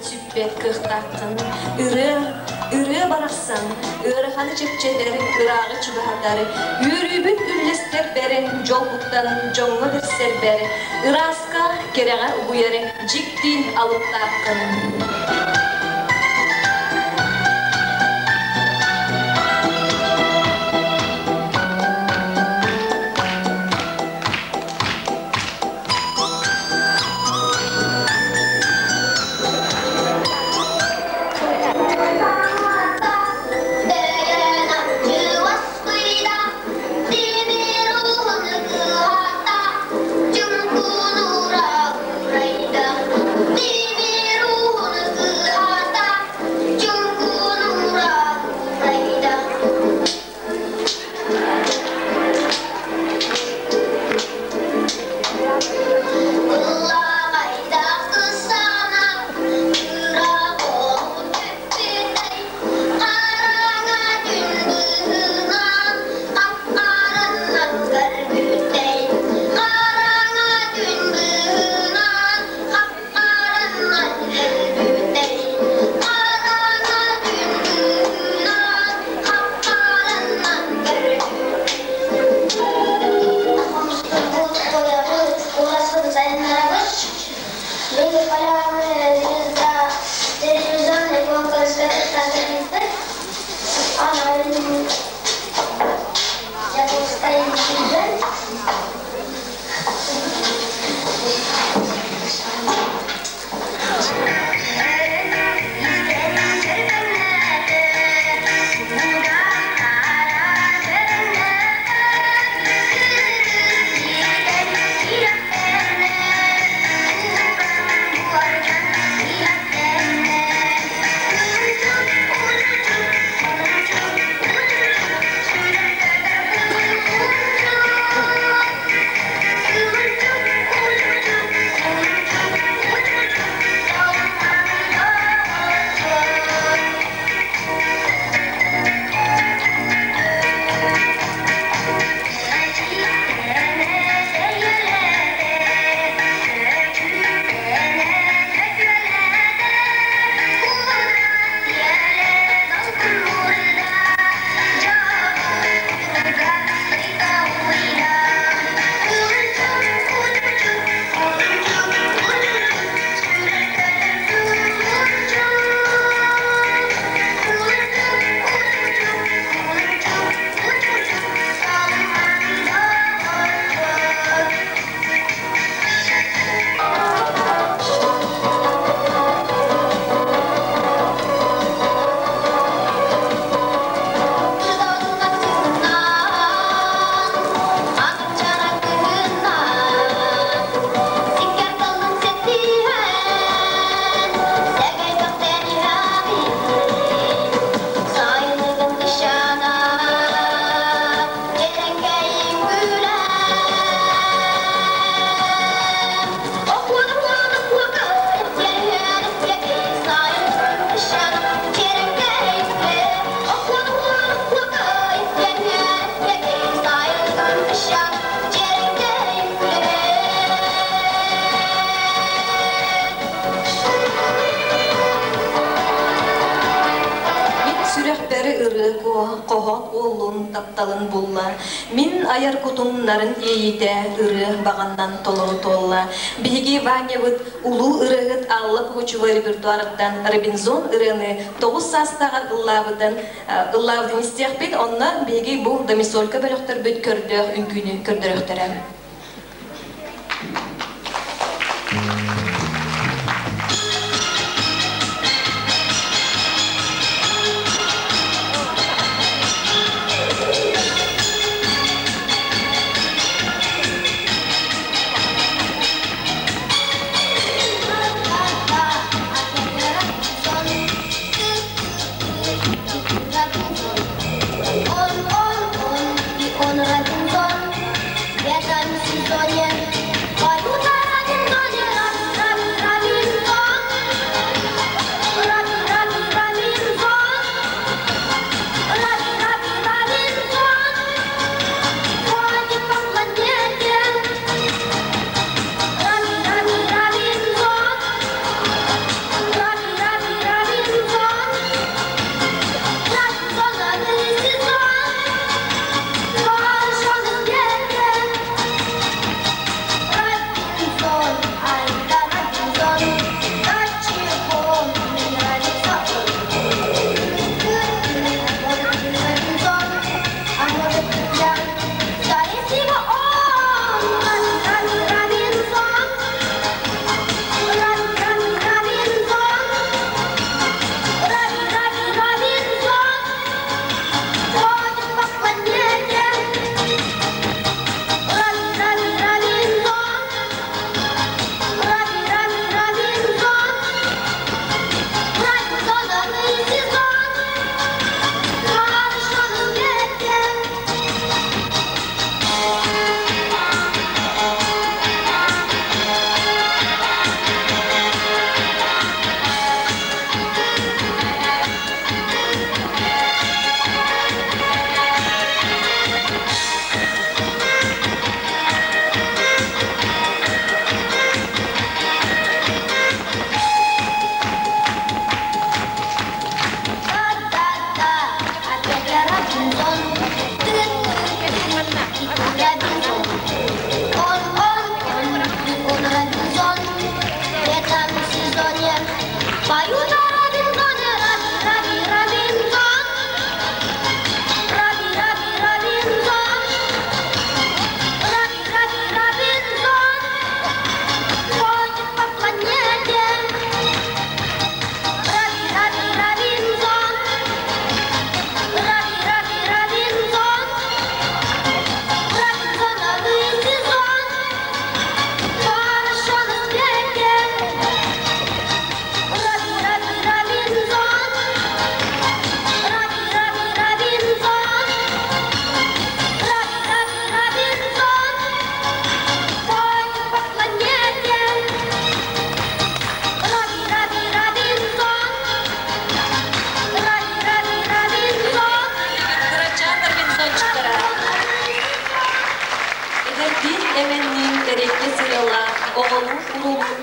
Сүппэт кыахтааххын. Ырыа, ырыа барахсан, ыараханы чэпчэтэр, ырааҕы чугаһатар, үөрүүбүн үллэстэрбэр, дьолбуттан дьоҥҥо бэрсэрбэр, ырааска, кэрэҕэ угуйар дьикти алыптааххын. Мин сүрэхпэр ырыа хоһоон уоллун тапталын булла. Мин айар кутум нарын иэйиитэ ырыа баҕаннан толору туолла. Биһиги Ванябыт улуу ырыаһыт Алла Пугачева репертуарыттан Робинзон ырыаны 9 саастааҕар ыллаабытын ыллаабытын истиэхпит. Онно биһиги бу домисолька бөлөхтөрбүт көрдөөх үҥкүүнү көрдөрүөхтэрэ.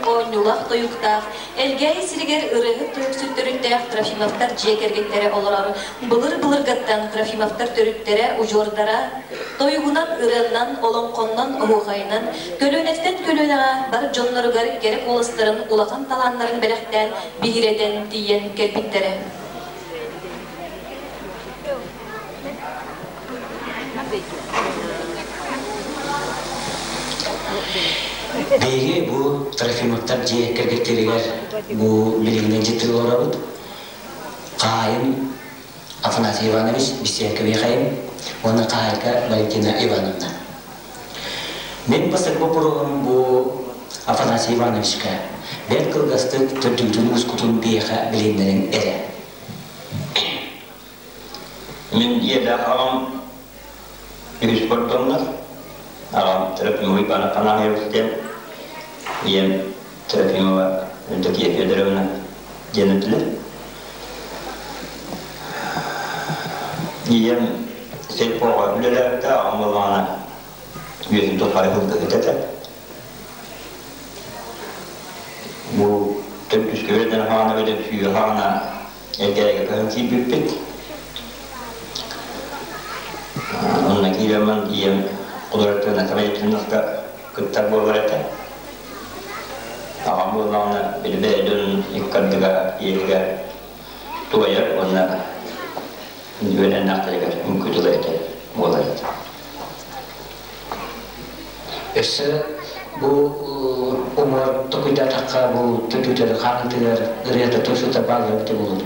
оонньуулаах-тойуктаах, Элгээйи сиригэр ырыаһыт тойуксут төрүттээх Трофимовтар дьиэ кэргэттэрэ олорор. Былыр-былыргыттан Трофимовтар төрүттэрэ, удьуордара тойугунан, ырыаннан, олоҥхоннон, оһуохайынан, көлүөнэттэн көлүөнэҕэ бар дьонноругар кэрэ куоластарын улахан талааннарын бэлэхтээн биһирэтэн тиийэн кэлбиттэрэ. Биһиги бу Трофимовтар дьиэ кэргэттэригэр бу билигинэн дьиттир олоробут. Хаайым Афанасий Иванович, Бисиэкэ Михаил уонна хаһаайка Валентина Ивановна. Мин бастакы боппуруоһум бу Афанасий Ивановичка бэрт кылгастык төрдүгүтүн ускутун биһиэхэ билиннэриҥ эрэ. Мин ийэлээх аҕам үһүс бордоҥнор. Аҕам Трофимова Иван Афанасьевич диэн, ийэм Трофимова Евдокия Федоровна диэн этилэр. Ийэм сельпоҕа үлэлээбитэ, аҕам буоллаҕына үөһүн тухары сылгыһыт этэ. Бу төрдүскэ үөрэнэн хаҕана били сүүһэ хаҕана Элгээйигэ көһөн киирбиппит. Онно киирэммин ийэм художественнай самодеятельноска кыттар буолар этэ. Аҕам буоллаҕына били бэйэ дьонун икки ардыгар ийэтигэр туойар уонна үөрэннэхтэригэр үҥкүү тыла этэ буолар этэ. Өссө бу уҥуор токуйдаатахха бу төтүүтэр хаанытыгар ырыата тойсута бааллар эбитэ буолуо.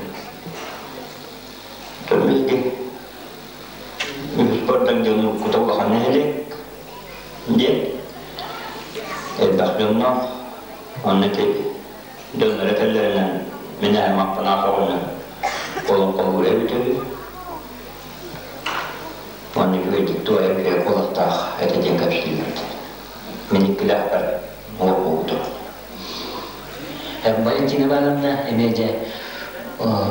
Биһиги үһүс бардан дьон уруккута улахан нэһилиэк диэн элбэх дьонноох онно ити дьоннор этэллэринэн мин эһэм Аппанаах оҕонньор олоҥхолуур эбит үһү. Уонна үчүгэйдик туойар үчүгэй куоластаах этэ диэн кэпсииллэр этэ. Мин иккилээхпэр олох буолбутум. Валентина Ивановна эмиэ дьэ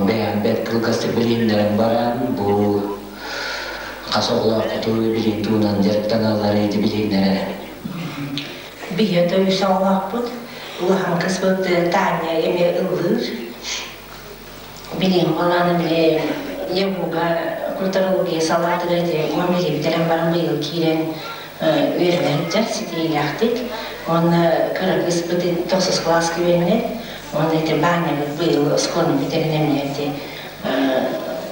бэйэм бэрт кылгастык билиһиннэрэн баран бу хас оҕолооххуту билиин туһунан дьарыктаналлар ити билиһиннэрэр. Биһиэ үс оҕолоохпут. Улахан кыспыт Таня эмиэ ыллыыр. Билиэн балааны били ЯГУга культурология салаатыгар ити уон бүтэрэн баран быйыл киирэн үөрэнэ сылдьар ситиһиилээхтик. Уонна кыра кыыспыт тохсус кылааска үөрэнэр. Уонна ити Баанньабыт быйыл оскуоланы бүтэрэн эмиэ ити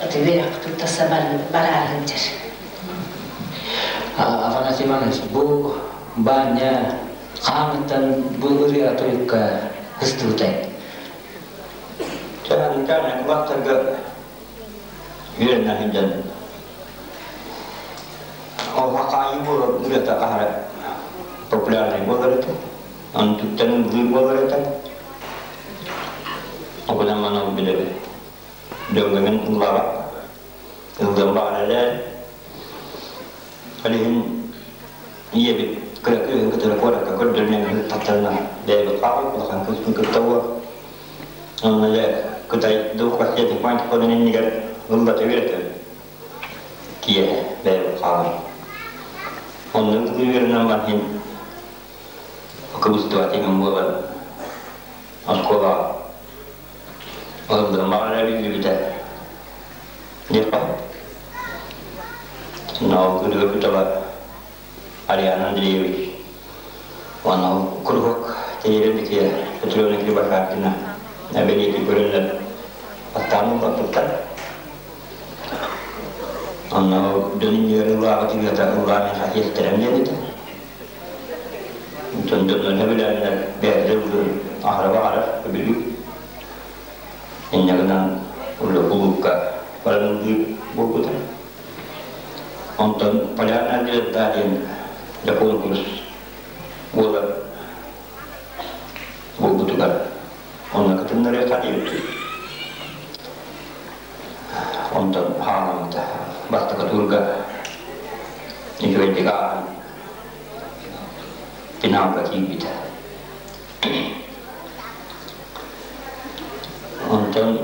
ити үөрэххэ туттарса бараары сылдьар. Афанасий Иванович, бу Баанньа хааҥыттан бу ырыа тойукка ыстыбытай? Чаһарыкаан кылаастарга үөрэнэ сылдьан ол хахаайы буолар ырыата аһара популярнай буолар этэ. Онтуттан ыллыыр буолар этэ. Оҕунан манан билэбин. Дьоҥҥо ыллаабат. Ыллыам баҕар эрээр. Ол иһин ийэбит кыра кыыһын кытары куоракка көрдөрүнэн ыһыктахтарына бэйэбит хаалбыт улахан кыыспын кытта уо. Онно дьэ Кытай двухквартирный памятникын иннигэр ыллата үөрэтэр. Киэһэ бэйэбит хаалар. Онно ыллыы үөрэнэн баран кыбыстыбат иҥин буолан оскуолаҕа ыллыам баҕар биллибитэ. Диэххэ. Но ырыа кутала Ариана Андреевич уонна ол куруһуок тэрийэрбитигэр Петровна Кривошапкина бэлиэтии көрөннөр бастаан ылбаппыттар. Онно дьон иннигэр ыллаабыт ырыата ыллаан миэхэ тиэстэрэн диэбитэ. Онтон дьоннор сөбүлээннэр бэйэлэрэ ыллыыр аһара баҕарар сөбүлүүр. Инньэ гынан уже кулуупка баран ыллыыр буолбута. Онтон Полярная звезда диэн дьэ конкурс буолар буолбутугар онно кытыннарыахха диэбиппит. Онтон хааламмыта. Бастакы туурга үчүгэйдик ааһан финалга киирбитэ. Онтон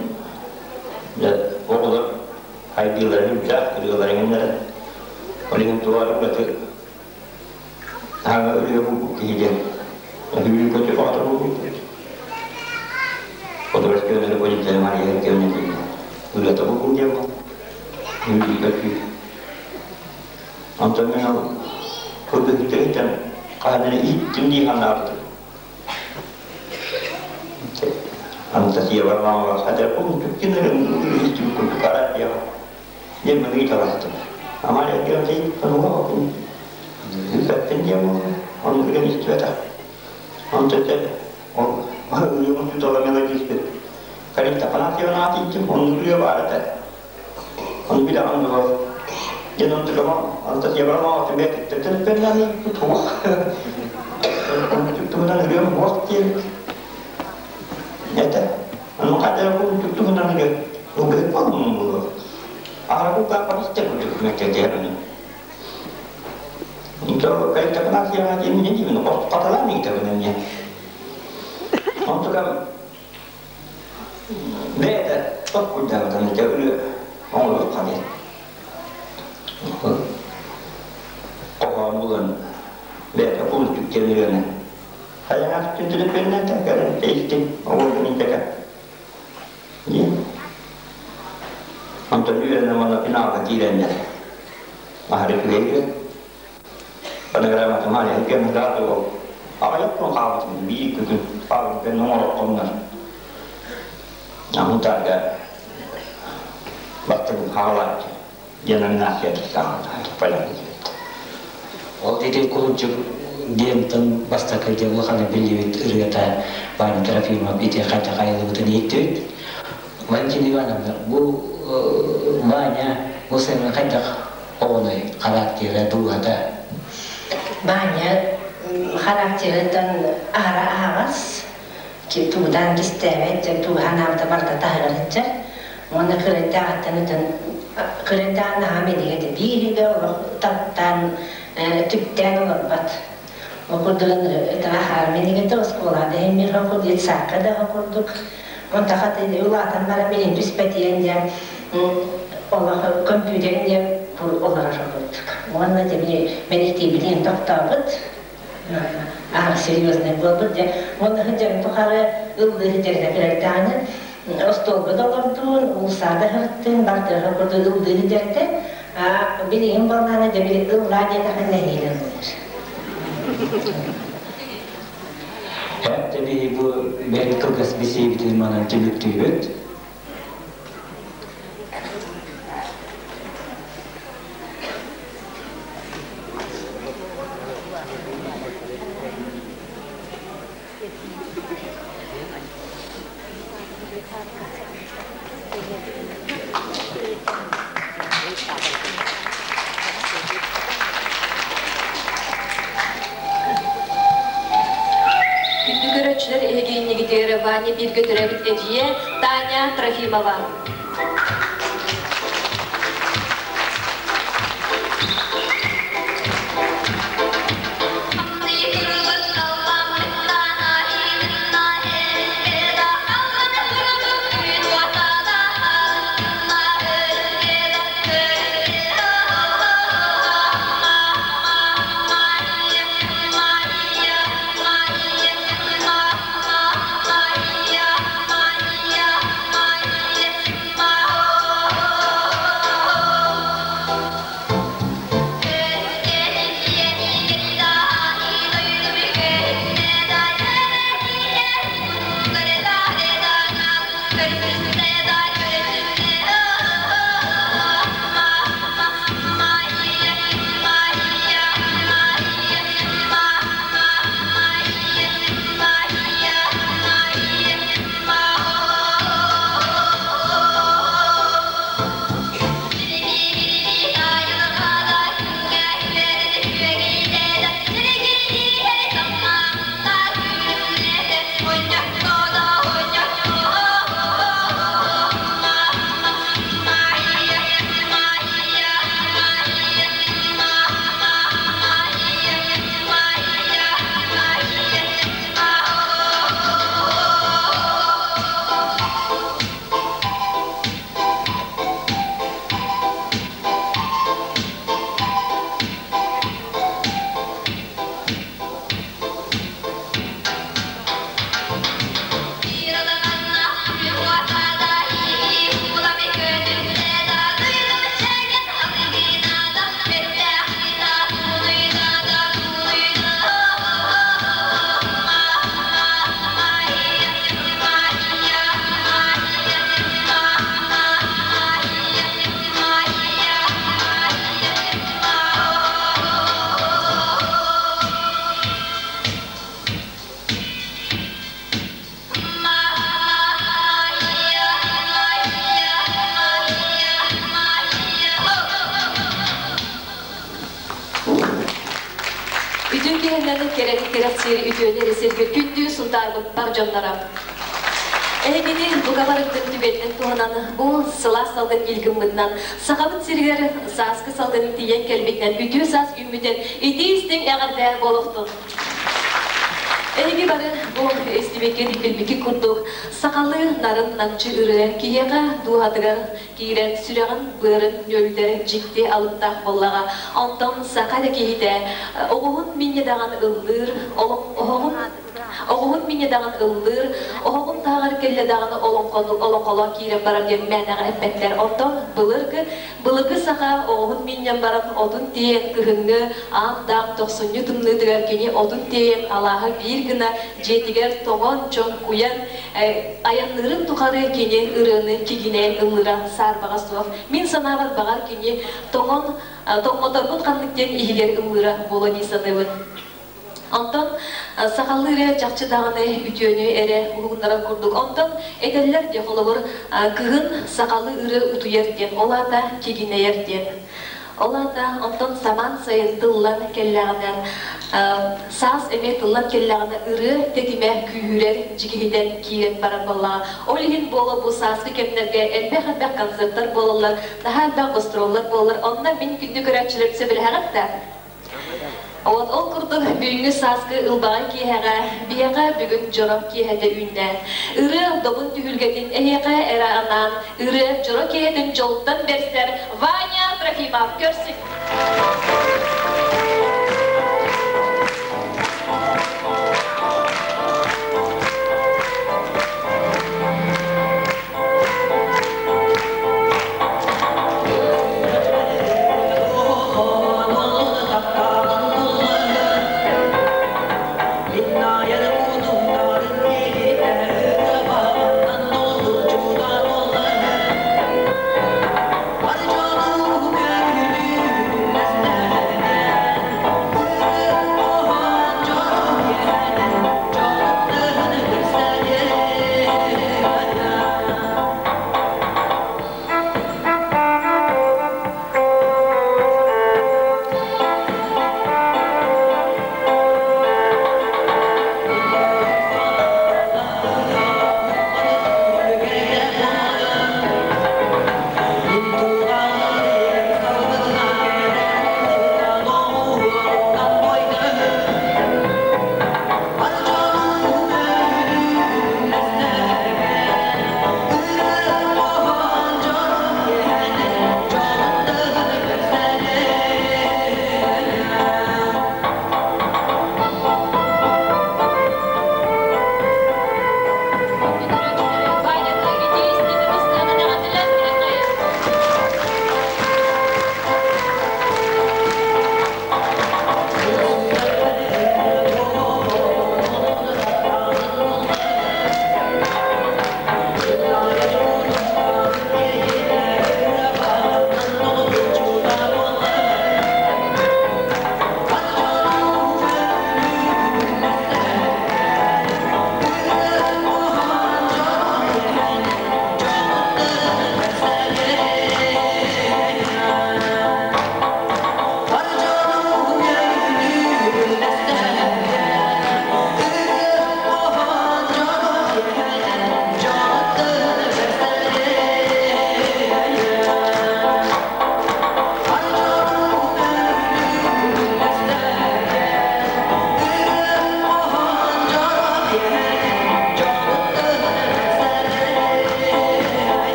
дьэ оҕолор хайдыыларын үрдээх, ырыаларын иҥнэрэ. Ол иһин туох эрэ ураты аһаҥа ырыа булбут киһи диэн өһүүрүү көтү баҕата буолбут. Онтон Мария кэмнэтин ырыата булгун диэн буол. Үҥкүү Онтон мин ол кыргыһыттан хаһан эрэ иһиттим дии санаабытым. Анастасия Варламова хадар кунтук курдук араадьыйаҕа диэн маны ыыталастым. Амария диэн тонуга окун үппэппин диэн буолла. Оннук үлэм истибэтэх. Онтон ол ырыам учуутала мелодиспит Карита Афанасьевна аатыйтым, оннук ырыа баар этэ. Ону билэҕин дуо? Диэн онтукама Анастасия Варламова түмэт төлөппөннөөн туох туһунан ырыам уох диэбит. Это ону хата туһунан ырыа ылгыһыт буолумун буолуо. Аһара кулгаахпар истэ курдук мэккэтиһэрин. Карита Афанасьевна диэн не диибин, хатылаан ыытабын эмиэ. Онтукам бэйэтэ токкуйдаабытын ити ырыа оҥоруохха диэн. Хоһоон булан бэйэтэ кулунчук диэн ырыаны хайаҥас түнтүлүппүннэн кэлэн истим оҕолорун интэкэ. Онтон үөрэнэн уонна финалга киирэннэр аһары үчүгэй Фонограммата Мария кэмҥэ ол аҕыйах күн хаалбытым биир күн хаалбыт оҥороххоннор Амутарга бастакы хаалааччы диэн номинация Ол ити кулунчук диэнтэн бастакы дьэ улахана биллибит ырыата Ваня Трофимов ити хайдах айыллыбытын иһиттибит. Валентина Ивановна, бу Ваня бу сэмэн хайдах оҕоной характера дууһата? Ваня характерыттан аһара аһаҕас, тугутан кистээбэт, дьэ тугуһан аабыта барыта таһыгар сылдьар. Уонна кырыйдааҕыттан ытан кырыйдааҕын наһаа мэнигэ этэ. Бииригэ олох таптаан, түптээн олорбот. Ол курдук ытаҕа мэнигэ оскуолаҕа да иһин курдук, детсадка да курдук. Онтон хата улаатан баран билин түспэтиэн диэн олох компьютер диэн олорор курдук. Уонна дьэ мэниктиибитин тохтообут. Аһар серьезный буолбут дьэ. Уонна сылдьарын тухары ыллыы сылдьарына кэлэрдэҕинэ остуолга да олордун, уулусаада сырыттын, бардыаха курдук ыллыы сылдьарда. Билигин буоллаҕына дьэ били ыллаа диэтэххэ нэһиилэ ыллыыр. Һэп тэбиһи бу бэрт кылгас бисиэбитин манан түмүктүүбүт. Күндү көрөөччүлэр эһигиннигитигэр Ваня бииргэ төрөөбүт эдьиийэ Таня Трофимова. Кэрэни кэрэхсиир үтүөнү эрэ сиргир күндү Сунтаарбыт бар дьонноро. Эһигини бука барыгытын түгэнинэн туһанан бу сылаас салгын илгыммытынан Сахабыт сиригэр сааскы салгын тиийэн кэлбитинэн үтүө саас үүммүтүн итии-истиҥ эҕэрдэ буолуохтун! Эһиги бары бу истибиккит, билбиккит курдук сахалыы нарын-намчы ырыа киһиэхэ дууһатыгар киирэн сүрэҕин быарын нүөлүтэр дьикти алыптаах буоллаҕа. Онтон саха эрэ киһитэ оҕуһун минньидаҕын ыллыыр, оһоҕун Оҕуһун минньэ даҕаны ыллыыр, оһоҕун таһаҕар кэллэ даҕаны олоҥхону олоҥхолоон киирэн барар диэн мээнэҕэ эппэттэр. Онтон былыргы былыргы саха оҕуһун минньэн баран отун тиэйэн кыһыҥҥы аам-даам тохсунньу тымныытыгар кини отун тиэйэн алааһы биир гына дьиэтигэр тоҥон, чоҥкуйан айанныырын тухары кини ырыаны кигинэйэн ыллыыра саарбаҕа суох. Мин санаабар баҕар кини тоҥон тоҥмоторбут ханнык диэн иһигэр ыллыыра буолуо дии саныыбын. Онтон сахалыы эрэ чахчы даҕаны үтүөнү эрэ уһугуннарар курдук. Онтон этэллэр дии, холобур, кыһын сахалыы ырыа утуйар диэн, ол аата кигинэйэр диэн. Ол аата онтон самаан сайын тыллан кэллэҕинэ, саас эмиэ тыллан кэллэҕинэ ырыа тэтимэ күүһүрэр, дьигиһитэн киирэн барар буоллаҕа. Ол иһин буола бу сааскы кэмнэргэ элбэх-элбэх концерттар буолаллар, наһаа элбэх гастроллар буолаллар. Онно мин күндү көрөөччүлэр сөбүлэһэҕит да? Вот ол курдук бүгүҥҥү сааскы ылбаҕай киэһэҕэ биһиэхэ бүгүн дьоро киэһэтэ үүннэ. Ырыа добун түһүлгэтин эһиэхэ эрэ анаан ырыа дьоро киэһэтин дьолтон бэрсэр Ваня Трофимов көрсүҥ!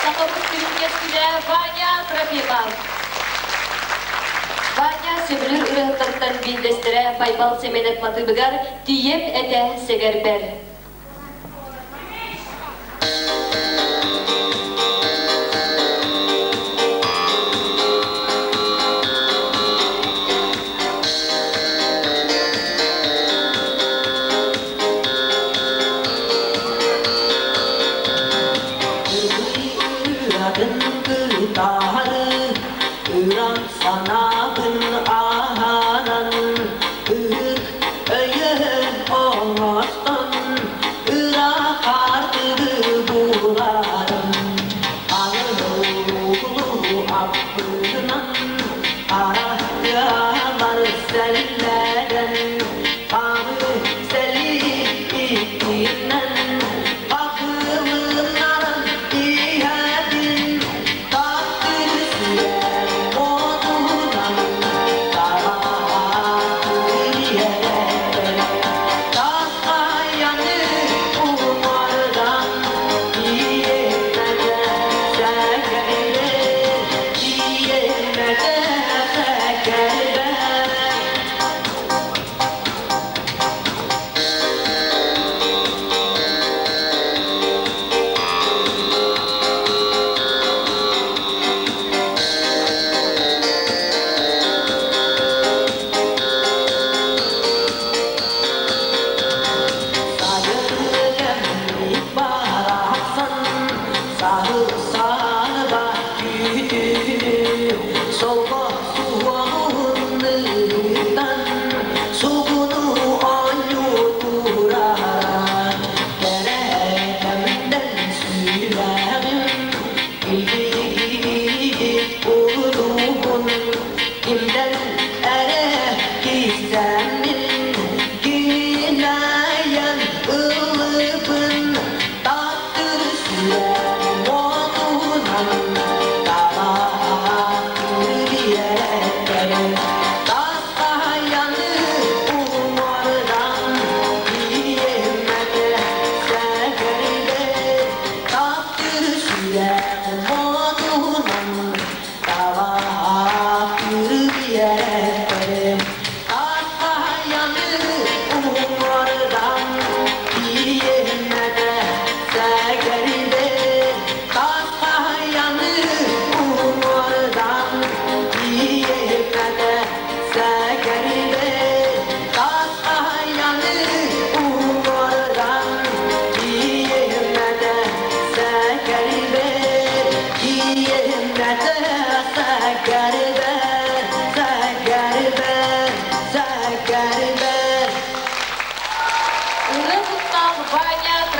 Сахабыт сирин кэскилэ Ваня Трофимов. Ваня сөбүлүүр ырыаһыттарыттан биирдэстэрэ Байбал Сэмэнэп матыыбыгар «Тиийэм этэ сэгэрбэр». Ытаары ыран санаабын аһаран ыһык өйөһөн оҥостон ыраах аартыгы буларым.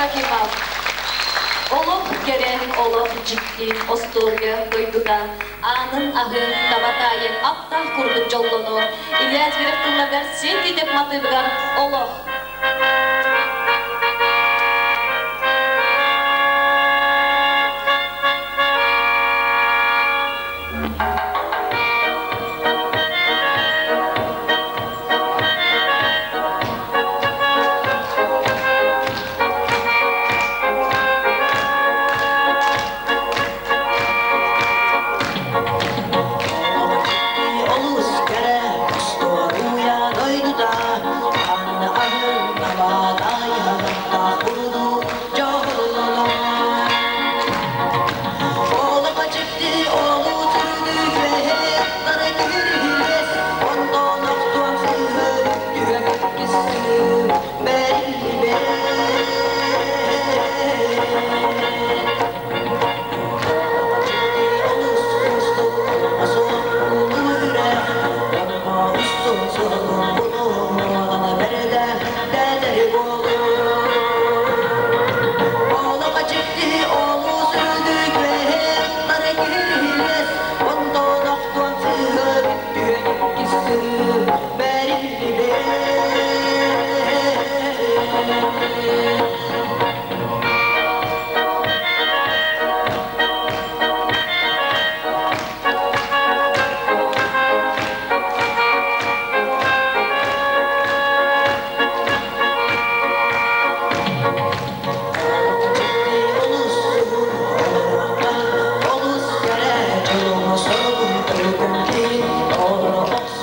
Трофимов. Олох кэрэ, олох дьикти, остуоруйа дойдута, аанын аһы таба таайын аптаах курдук дьоллонуо. Илья Зверев тылларыгар сиэн тиитэп матыыбыгар олох. Олус кэрэ, остуоруйа дойдута, ханна аһын табаатайа, курдук дьоллоно. Олох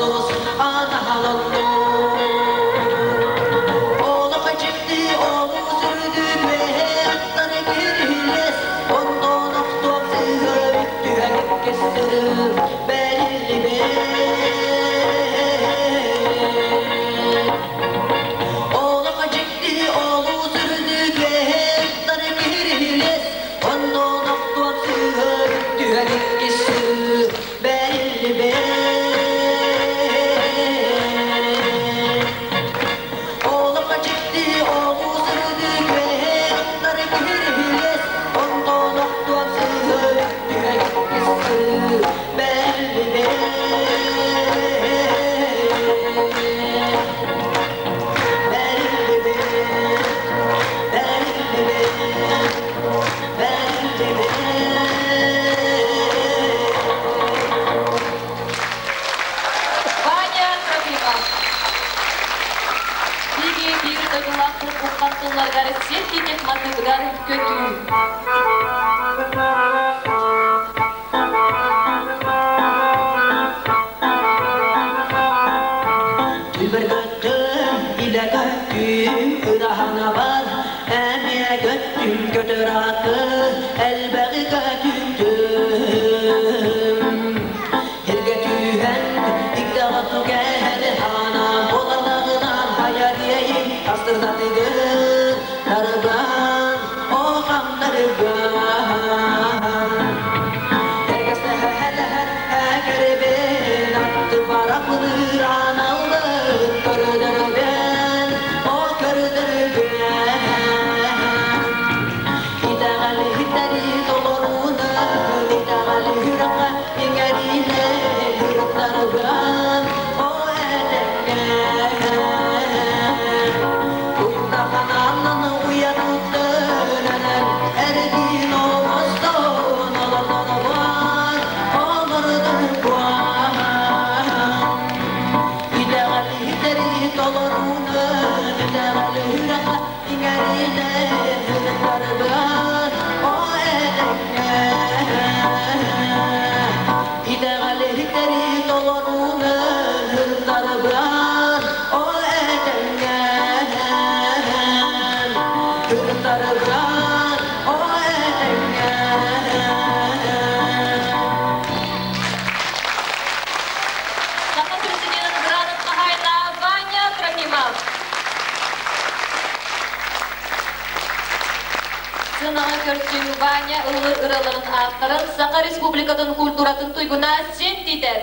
олус Ваня Трофимов. Биги биир дойдулаахпыт уххан тылларыгар сир тиитик матыыбыгар көтүү. Түбір көттүм, илэ көттүм, ыраһана бар, эмиэ көттүм, көтөр аты, элбэҕи көтүттүм. Эргэ түүһэн, иктэҕэ түгэһэн, хаана буолардаҕынан хайа диэйин, астырдатыгыр, тарыган, оҕам тарыган. Саха президенин гранын хаһаайына Ваня Трофимов. Сынаҕа көрсүҥ Ваня ыллыр ыраларын ааптарын Саха Республикатын культуратын туйгуна син тиитэр.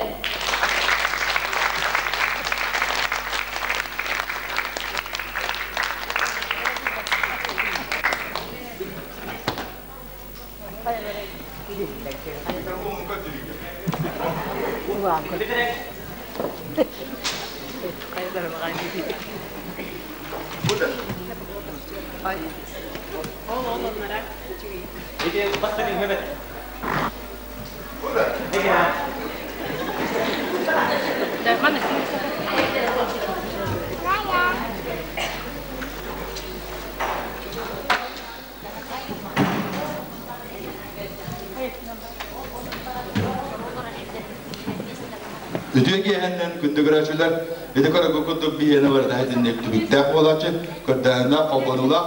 Үтүө киэһэннэн күндү көрөөччүлэр, ити көрөгү курдук биһиэнэ барыта итинник түбүктээх буолааччы, көрдөөһүннээх, холбонуулаах.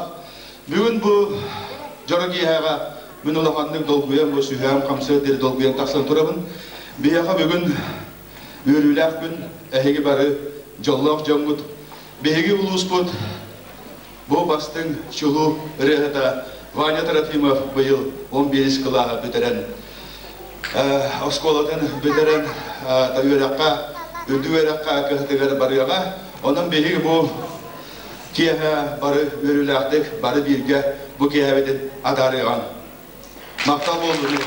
Бүгүн бу дьоро киэһэҕэ мин улаханнык долгуйан, бу сүһэҕим хамсыар диэри долгуйан тахсан турабын. Биһиэхэ бүгүн үөрүүлээх күн, эһиги бары дьоллоох дьоммут. Биһиги улууспут Бу бастыҥ чулуу ырыаһыта Ваня Трофимов быйыл 11 кылааһы бүтэрэн, оскуолатын бүтэрэн үөрэххэ, үрдүк үөрэххэ кыһатыгар барыаҕа. Онон биһиги бу киэһэ бары үөрүүлээхтик, бары бииргэ бу киэһэбитин атаарыаҕыҥ. Махтал буоллун!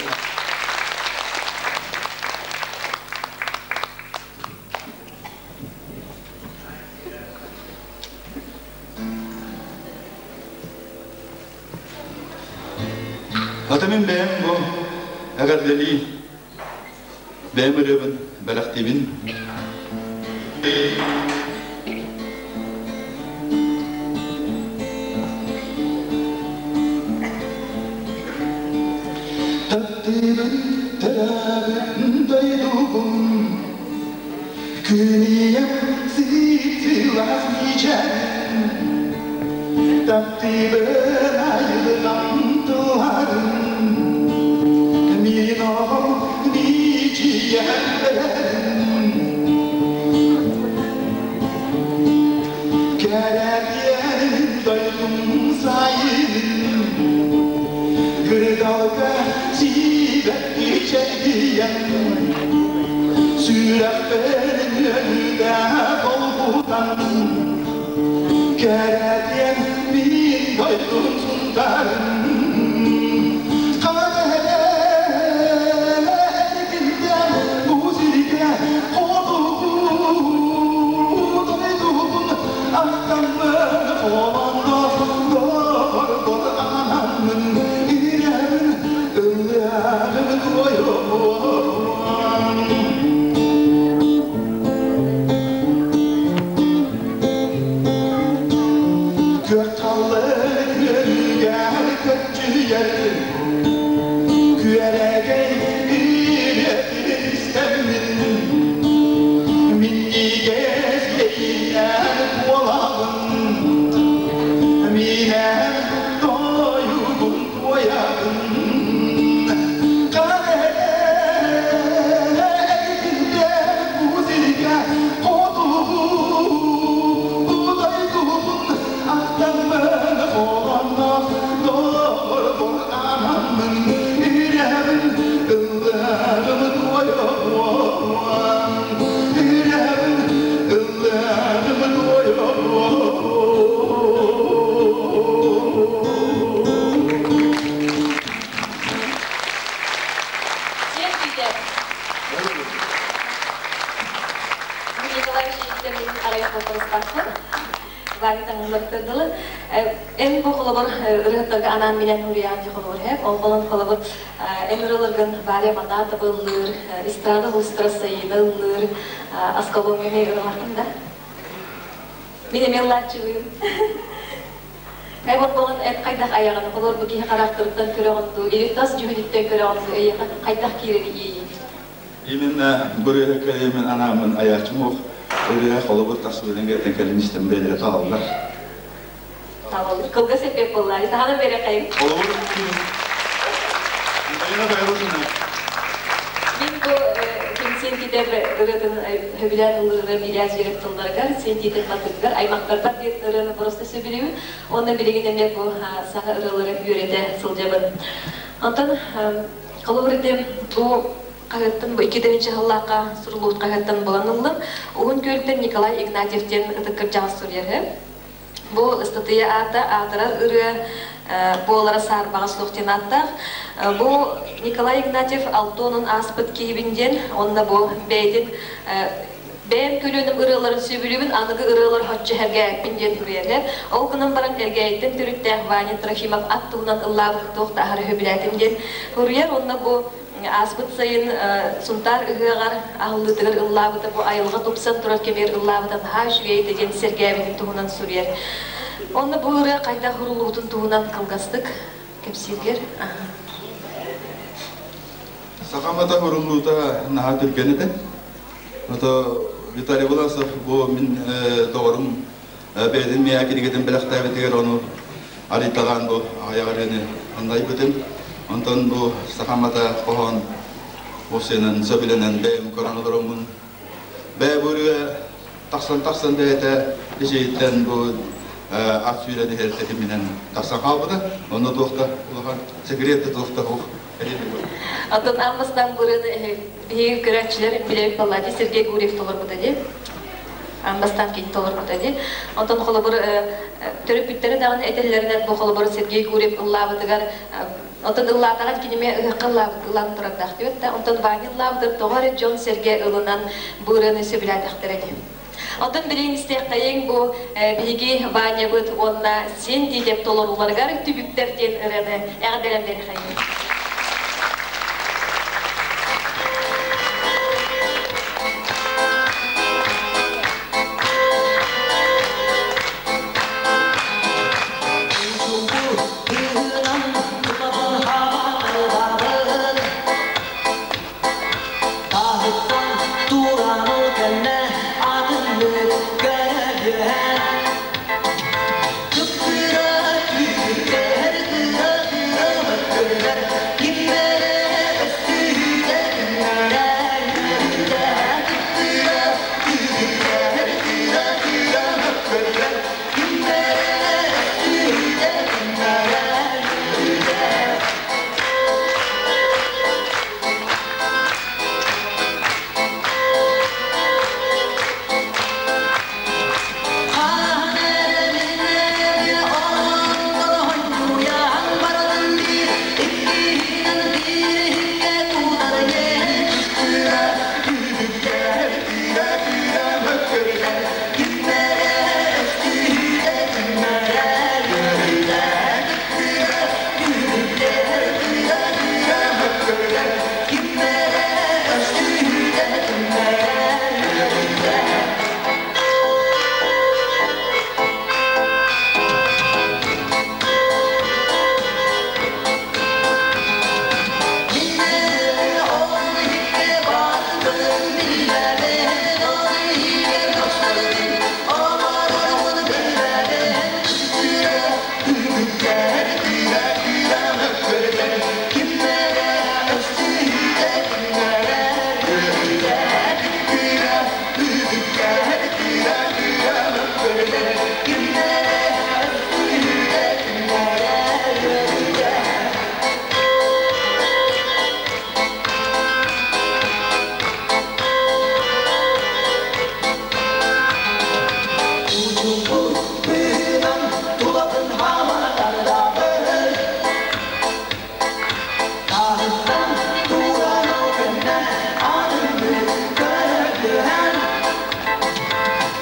Ата мин бэйэм бу эҕэрдэлии бэйэм ырыабын бэлэхтиибин. Таптыыбын төрөөбүт дойдубун Күнүйэм сыып-сылаас мичээрин Таптыыбын айылҕам тылларын Мин оҕом мичийэн бэрэрин Кэрэтиэн дойдум сайынын Кырдалга сиибэкки чэлгийэн Сүрэхпин үөрүүтэ долгутан Кэрэтиэн мин дойдум сунтарын Эргиллэн бу сиргэ хотугу дойдубун ахтаммын холондос дорбор анаммын ирэбин ыллыаҕым туойуом. Күөх халлык үөрүүгэр көччүйэр Күөрэгэй ириэтин истэммин Минньигэс иэйиинэн буолабын Миинэн тойугун туойабын Чиэн күүтэр. Николаевич ииттэммин арай холкуруспаппын. Ваня таҥыллыбыттар дылы. Эн бу холобур ырыһыттарга анаан минэн хуруйаан холобур хэп. Ол болон холобур эн ырыларгын Варя Манатова ыллыыр, эстрада устара Саида ыллыыр, Аскалоҥҥа ырылахтын да? Мин эмиэ ыллааччыбын. Эбот буолан эт хайдах айаҕын, холор бу киһи харахтарыттан көрөҕүн дуу, или тас дьүһүнүттэн көрөҕүн дуу, эйиэхэ хайдах киирэр иэйии? Именно бырыһы кэлиэмин анаамын айааччым ох ырыа холобур тахсыбытын кэлин кэлин истэн бэйэлэрэ таалаллар. Таалаллар. Кылгас эппиэт буолла. Саханы берекайым. Холобур Антонина Файрушина. Мин бу ким сиэн ырыатын сөбүлээн ыллыырым Илья Зверев тылларыгар, сиэн тиитин матыгар, аймахтарбар диэн ырыаны просто сөбүлүүбүн. Уонна билигин эмиэ бу саҥа ырыалары үөрэтэ сылдьабын. Онтон холобур ити бу хаһыаттан бу 2 сыллаахха суруллубут хаһыаттан булан ыллым. Уһун Күөлтэн Николай Игнатьев диэн ытык кырдьаҕас суруйар. Бу ыстатыйа аата аатырар ырыа буолара саарбаҕа суох диэн ааттаах. Бу Николай Игнатьев Алтонун ааспыт киһибин диэн, онно бу бэйэтин бэйэм көлүөнэм ырыаларын сөбүлүүбүн, аныгы ырыалар хоччо эргээппин диэн суруйаллар. Ол гынан баран Эргээйиттэн төрүттээх Ваня Трофимов ат туһунан ыллаабыт туох да аһары сөбүлээтим диэн суруйар. Онно бу ааспыт сайын Сунтаар ыһыаҕар аһыллыытыгар ыллаабыта бу айылҕа тупсан турар кэмигэр ыллаабыта наһаа үчүгэй этэ диэн сэргээбитин туһунан суруйар. Онно бу ырыа хайдах уруллубутун туһунан кылгастык кэпсииргэр. Саха мата уруллуута наһаа түргэн этэ. Ото Виталий Власов бу мин доҕорум бэйэтин миэхэ кинигэтин бэлэхтээбитигэр ону арыйталаан бу аҕыйах ырыаны аннайбытым. Онтон бу саха мата хоһоон осенан сөбүлэнэн бэйэм көрөн олороммун. Бэйэ бу ырыа тахсан-тахсан бэйэтэ ичэйиттэн бу ат сүүрэн иһэр тэтиминэн тахсан хаалбыта. Онно туох да улахан секрет да туох да суох. Оттон Аммастан бырыны биһиги көрөөччүлэр билэбит баллади Сергей Гурьев толорбута дии. Аммастан кини толорбута дии. Онтон холобур төрөппүттэрэ даҕаны этэллэринэн бу холобур Сергей Гурьев ыллаабытыгар онтон ыллаатаҕын киниме ыһыахха ыллаабыт ылан турардаах диэбит да онтон Ваня ыллаабытын тоҕо эрэ дьон сэргэ ылынан бу ырыаны сөбүлээтэхтэрэ дии. Онтон билигин истиэххэйиҥ бу биһиги Ванябыт уонна Сиэн Тиитэп толорууларыгар түбүктэр диэн ырыаны эҕэрдэлэн биэриэххэйиҥ. Таһыттан тураныл кэннэ атыннык көрөбүөн Кыптыра күүтэр кыра кыра мөккүллэр кимнэрэ өстүүтэ күннэрэ үөрүүтэ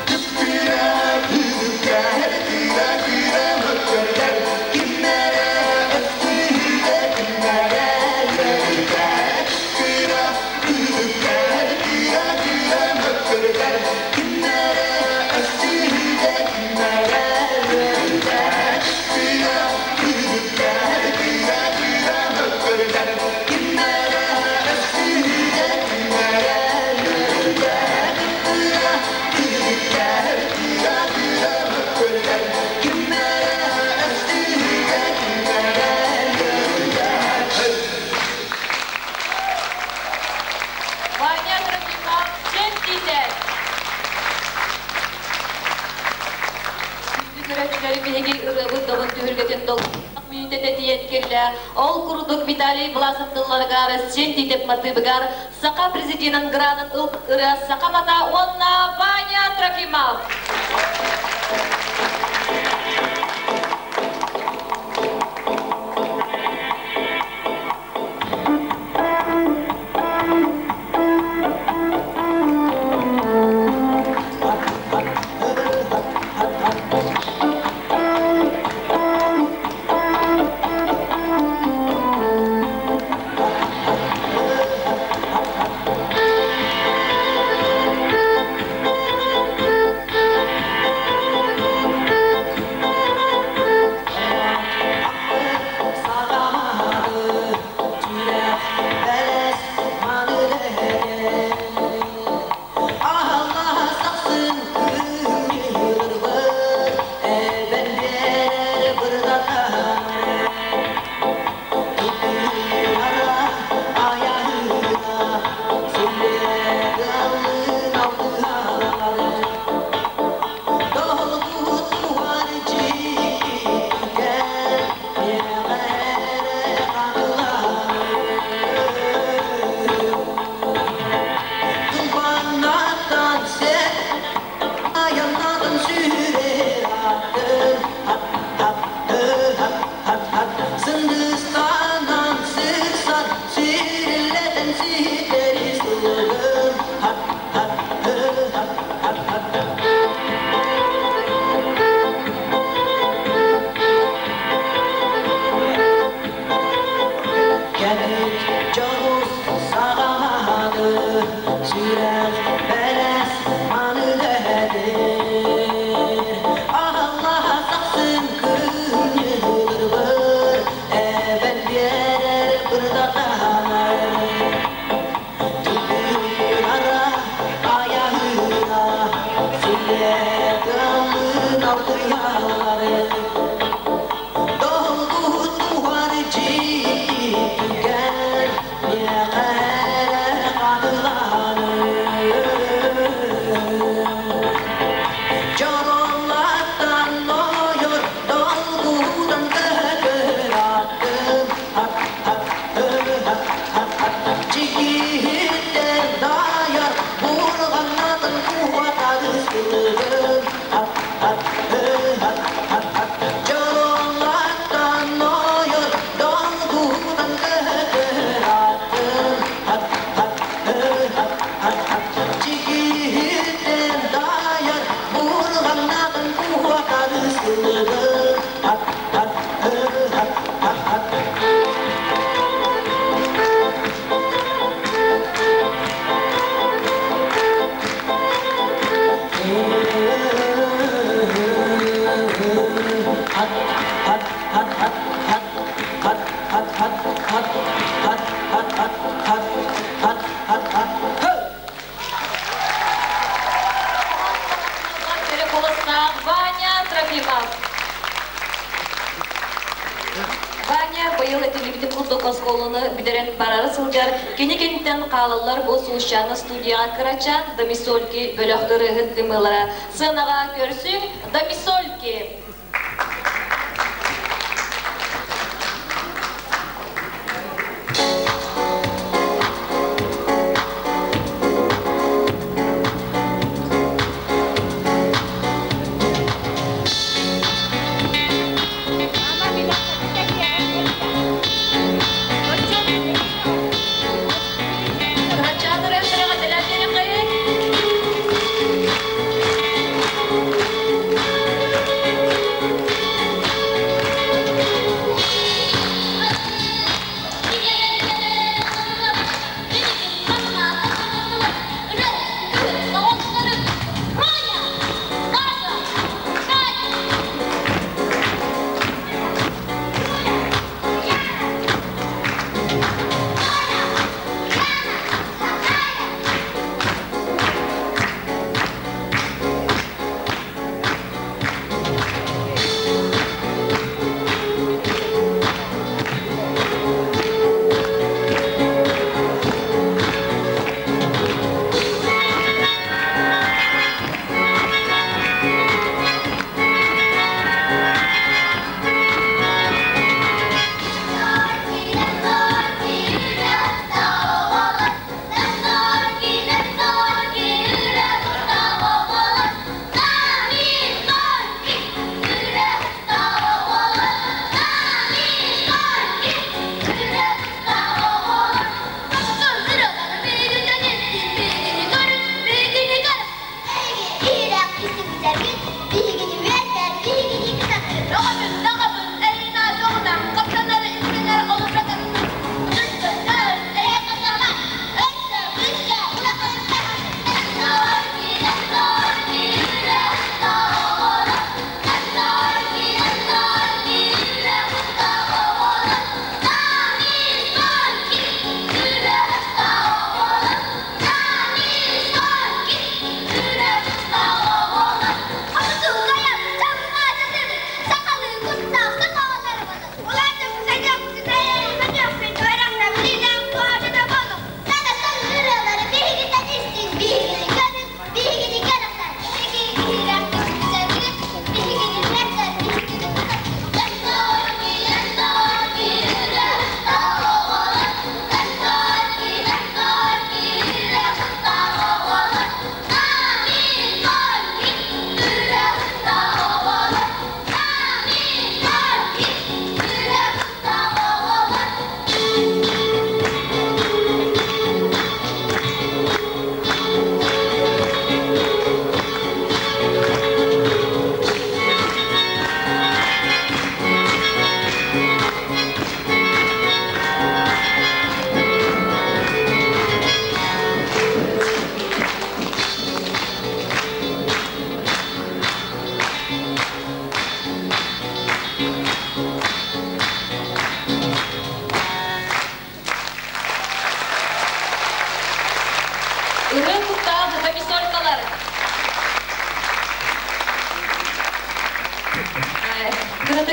Кыптыра күүтэр кыра кыра мөккүллэр кимнэрэ өстүүтэ күннэрэ үөрүүтэ Ваня Трофимов, Сиэн Тиитэп. Күндү көрөөччүлэри биһиги ырыабыт добун түһүлгэтин долгутуох мүнүүтэтэ тиийэн кэллэ. Ол курдук Виталий Власов тылларыгар Сиэн Тиитэп матыыбыгар Саха президенин гранын ылбыт ырыа Саха мата уонна Ваня Трофимов. Ваня Трофимов. Ваня быйыл этиллибитин курдук оскуоланы бүтэрэн барары сылдьар. Кини кэнниттэн хаалаллар бу Сулусчаана студияҕа кырачаан Домисольки бөлөх ырыаһыт ымыылара. Сыанаҕа көрсүҥ Домисольки! Кырачаан ырыаһыттарга тэлээн.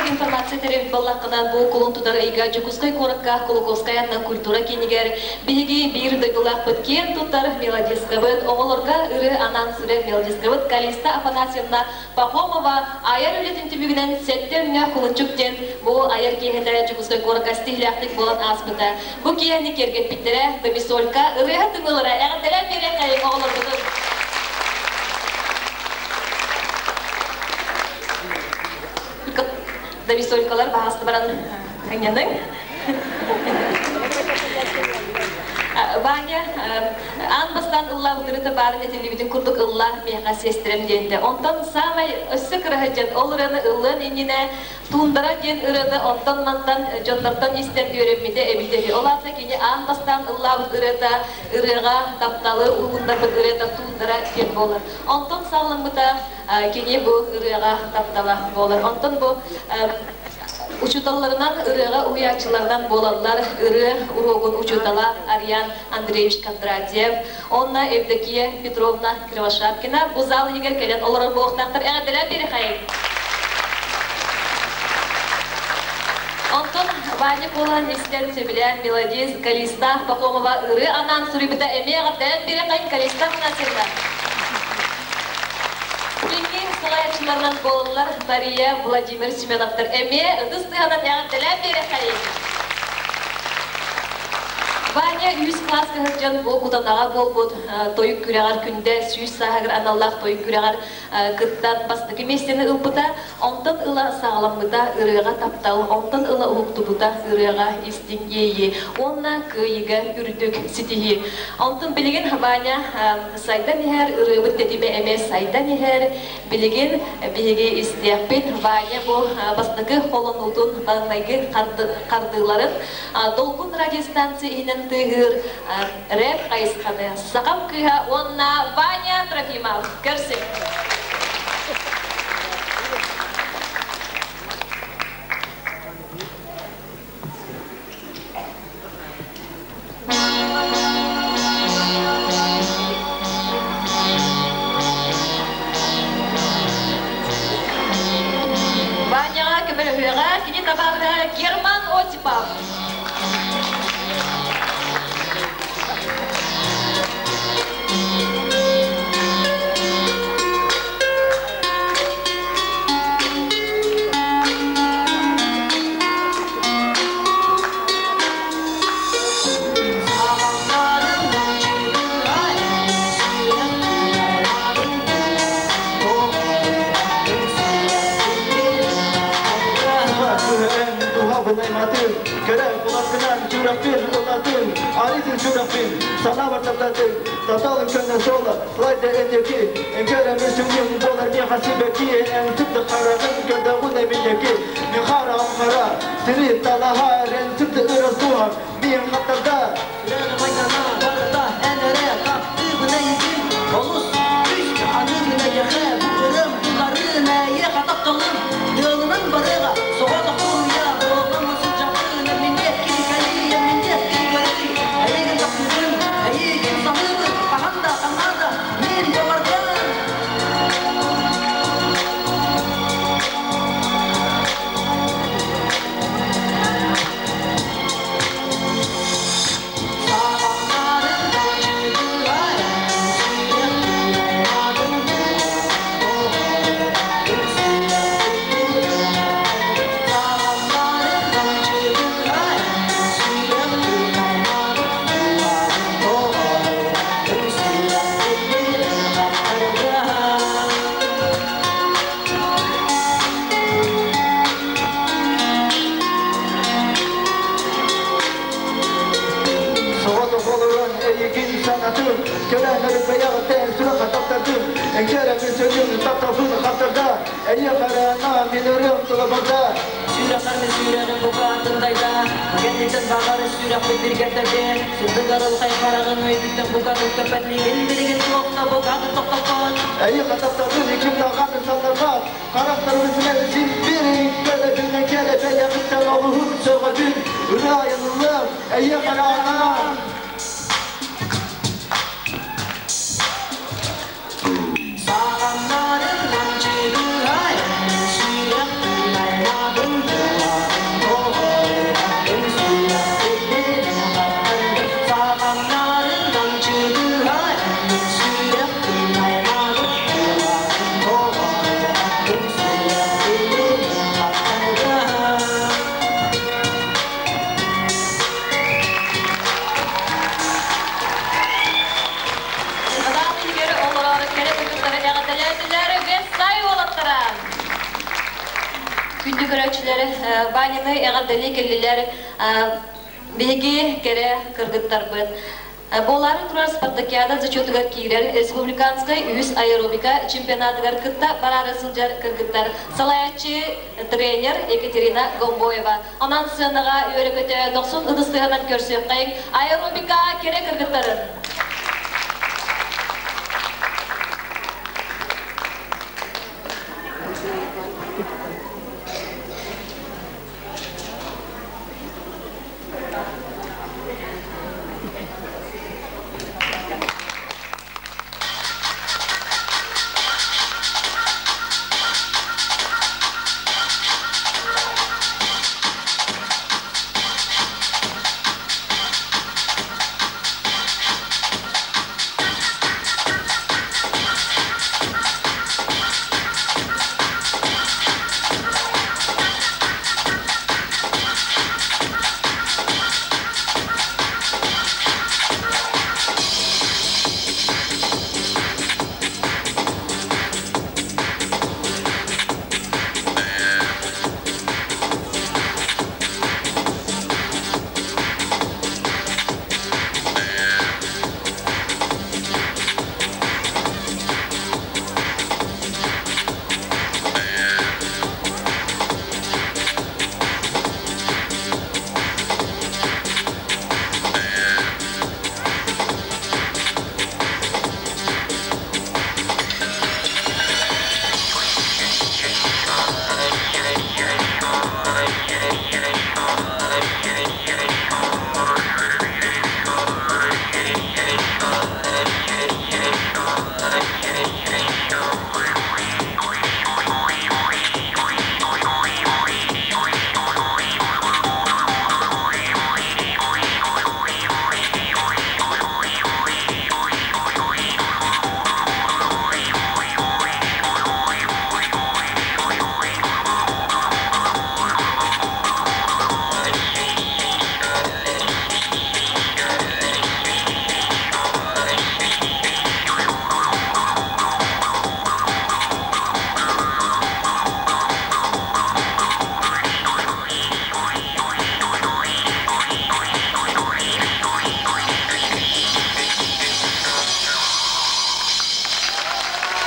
Кыратык информация тэрийбит буоллаххына, бу кулун тутар ыйга Дьокуускай куоракка Кулаковскай атынан культура киинигэр биһиги биир дойдулаахпыт киэн туттар мелодисткабыт, оҕолорго ырыа анаан суруйар мелодисткабыт Калиста Афанасьевна Пахомова айар үлэтин түмүгүнэн сэттэ өҥнөөх кулунчук диэн бу айар киэһэтэ Дьокуускай куоракка ситиһиилээхтик буолан ааспыта. Бу киэһэни киэргэппиттэрэ Домисолька ырыаһыт ымыылара эҕэрдэлээн биэриэххэйиҥ оҕолорбутун. Домисолькалар баҕаста баран ынньаныҥ. Ваня аан бастаан ыллаабыт ырыата баарын этиллибитин курдук ылла миэхэ сиэстирэм диэнтэ. Онтон саамай өссө кыра дьон ол ырыаны ыллыан иннинэ Туундара диэн ырыаны онтон-мантан дьоннортон истэн үөрэммитэ эбитэ үһү. Ол аата кини аан бастаан ыллаабыт ырыата ырыаҕа тапталы уһугуннарбыт ырыата Туундара диэн буолар. Онтон саҕаламмыта кини бу ырыаҕа таптала буолар. Онтон бу учууталларынан ырыаҕа уһуйааччыларынан буолаллар ырыа уруогун учуутала Ариан Андреевич Кондратьев уонна Евдокия Петровна Кривошапкина бу зал иһигэр кэлэн олорор буолуохтаахтар. Эҕэрдэлээн биэриэхэйиҥ! Онтон Ваня Куолаһын истэн сөбүлээн мелодист Калиста Пахомова ырыа анаан суруйбута эмиэ эҕэрдэлээн биэриэхэйиҥ Калиста Афанасьевна! Билиҥҥи салайааччыларынан буолаллар Мария, Владимир Семеновтар эмиэ ытыс тыаһынан эҕэрдэлээн биэриэххэйиҥ! Ваня үс кылааска сылдьан бу Кутанаҕа буолбут тойук күрэҕэр күндэ 100 сааһыгар аналлаах тойук күрэҕэр кыттан бастакы миэстэни ылбыта. Онтон ыла саҕаламмыта ырыаҕа таптал, онтон ыла уһуктубута ырыаҕа истиҥ иэйии уонна кыайыыга үрдүк ситиһии. Онтон билигин Ваня сайдан иһэр, ырыабыт тэтимэ эмиэ сайдан иһэр. Билигин биһиги истиэхпит Ваня бу бастакы холонуутун маҥнайгы хардыыларын Долгун радиостанция иһинэн тыаһыыр рэп хайысханы Сахам кыыһа уонна Ваня Трофимов. Көрсүҥ! Ваняҕа көмөлөһүөҕэ кини табаарыһа Герман Осипов. Күндү көрөөччүлэр, Ваняны эҕэрдэлии кэллилэр биһиги кэрэ кыргыттарбыт. Буолаары турар спартакиада зачетугар киирэр республиканскай үһүс аэробика чемпионатыгар кытта бараары сылдьар кыргыттар салайааччы тренер Екатерина Гомбоева. Онон сыанаҕа үөрэ-көтө дохсун ытыс тыаһынан көрсүөххэйиҥ аэробика кэрэ кыргыттарын!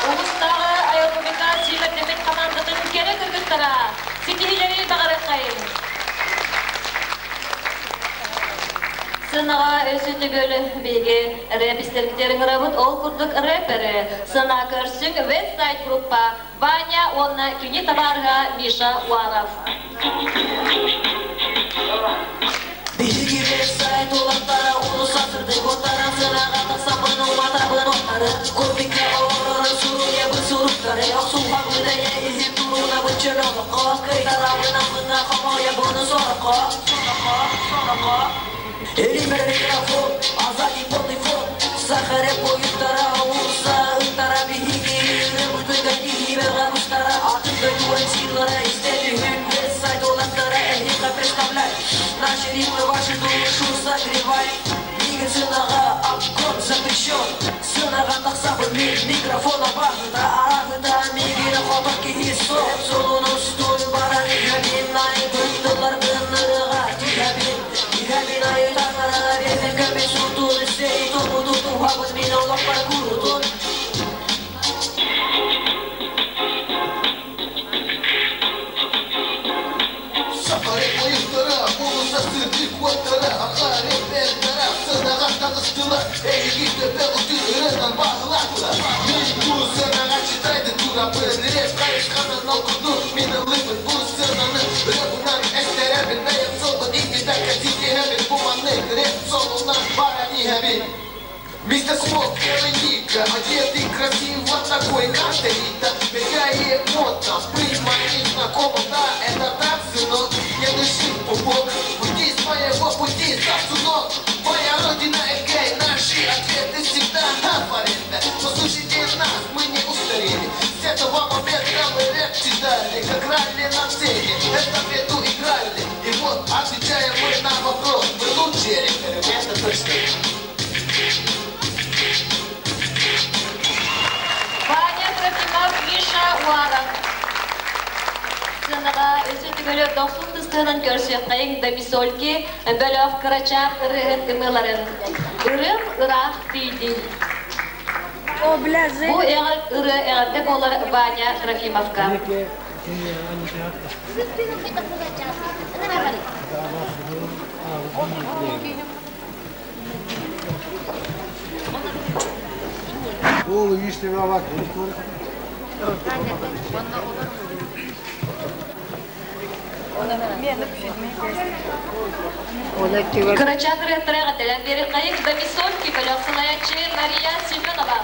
Улуустааҕы аэробика сүүмэрдэммит хамаандатын кэрэ кыргыттара ситиһиилэри баҕарыаххайыҥ! Сыанаҕа өссө төгүл биһиги рэпистэрбитигэр ыҥырабыт. Ол курдук рэперы Сана көрсүҥ веб-сайт группа Ваня уонна кини табаарыһа Миша Уаров. Биһиги веб-сайт улахтара улуса сырдык уоттара сыанаҕа тахсабын уматабын оттары кубикка олорорун суруйабын суруктары охсуһабын эйэ иһин туруунабын чөл олоххо кыйтарабын аммыҥа хомойобун сороххо сороххо сороххо Элимэр микрофон, азаки полный фон Сахаре поюттара, уулусса ыттара биһиги ырыбытыгар киһибэҕэ мустара атын дойду силара истэбиһин веб-сайт олаттара эһиэхэ представляй Наши ритмы вашу душу согревай Мигин сынаҕа обгон запрещен Сынаҕа тахсабын мин микрофона баһыта арахыта мигин хотор киһи суох Солун устун баран иһэбин айбыт тылларбын ырыаҕа түһэбин Иһэбин айытаҥараҕа биэрбин көмүс утун Сей тумуту туһабын мин олохпор курутун Сахаре поездара, полуса сырдык уоттара, аха рэпердара, сыанаҕа таҕыстылар, эһиги төбө ырынан баһылаатылар. Мин бу сыанаҕа читайды турабын, рэп хайысханан ол курдук мин ыллыыбын бу сыананы рэбунан эстэрэбин, бэйэм суолбун иҥпитэ кэтиһэбин, бу маннык рэп солунан баран иһэбин. Мистер Смок, Вероника, одетый красиво такой, как Рита, мелькает модно, быть моим знакомым, да, это так, сынок, не дыши в пупок, уйди с моего пути, сынок, моя родина ЭГ, наши ответы всегда трафареты, послушайте нас, мы не устарели, с этого момента мы рэп читали, как ралли на сцене, эстафету играли, и вот отвечаем мы на вопрос, мы лучшие рэперы, это точно. Ваня Трофимов, Миша Уаров. Сыанаҕа өссө төгүл дохсун тыстыһынан көрсүөххэйиҥ Домисольки бөлөх кырачаан ырыаһыт ымыыларын. Ырыам ыраах тиийдин. Бу ырыа эҕэрдэ буолар Ваня Трофимовка. Кырачаан ырыаттара эҕэрдэлээн биэриэххэйиҥ Домисольки бөлөх салайааччы Мария Семенова.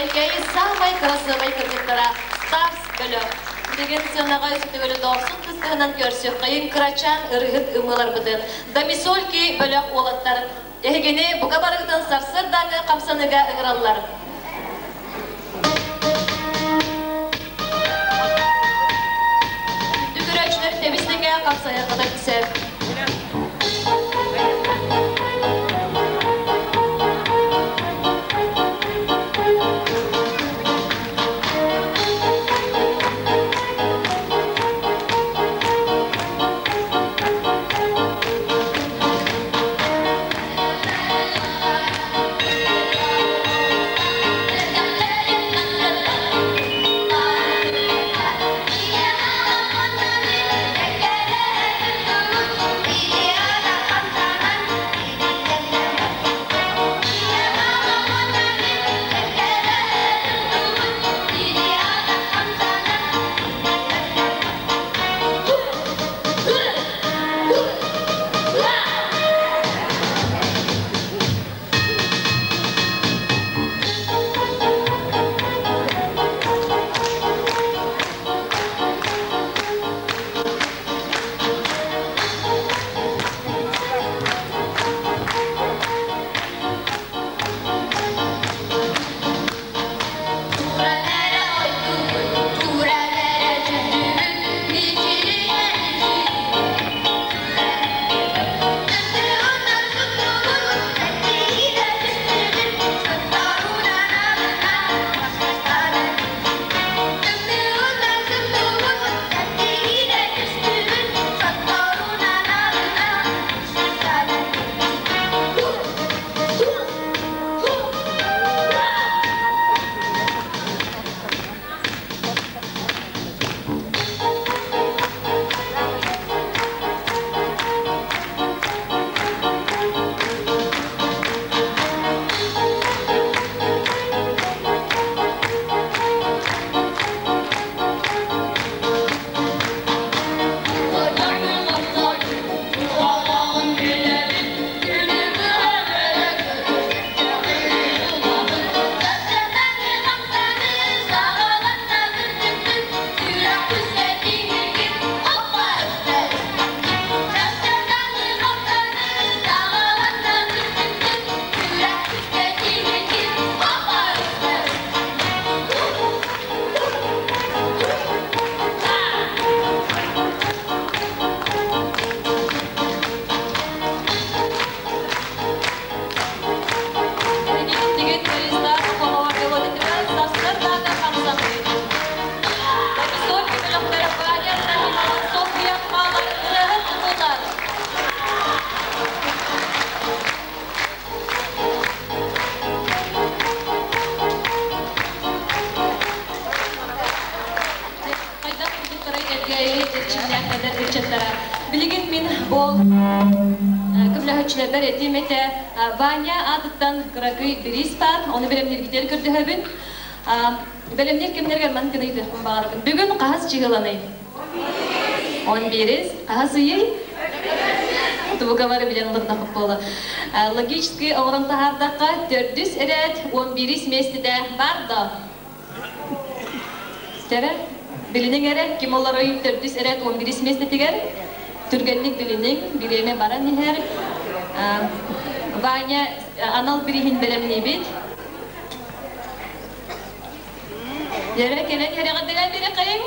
Элгээйи саамай кырасыабай кыргыттара Старс бөлөх. Билигин сыанаҕа үстүгүлү дохсун кыстыһынан көрсүөххэйин кырачаан ырыһыт ымыыларбытын Домисольки бөлөх уолаттар эһигини бука барыгытын сарсыардааҥы хамсаныыга ыҥыраллар. Күндү көрөөччүлэр тэбис-тэҥэ хамсайаргытын сөп. Хайдах кыргыттары Элгээйи эрчимнээх эдэр ыччаттара. Билигин мин бу көмөлөһөөччүлэрбэр этиим этэ, Ваня аатыттан кыракый бириис баар, ону бэлэмнииргитигэр көрдөһөбүн. Бэлэмниир кэмнэригэр маннык гына ыйытыахпын баҕарабын. Бүгүн хаһыс чыһыланый? Он биирис. Хаһыс ыйый? Тубугабары билэн олордохпут буола. Логически оҥорон таһаардахха, төрдүс эрээт он биирис миэстэтэ баар да? Сэрэ, билиниҥ эрэ, ким олорой төрдүс эрээт он биирис миэстэтигэр? Түргэнник билиниҥ, бириэмэ баран иһэр. Ваня анал бирииһин бэлэмниибит. Дьэрэ кэлэн иһэрэҕитигэр бирихэйиҥ.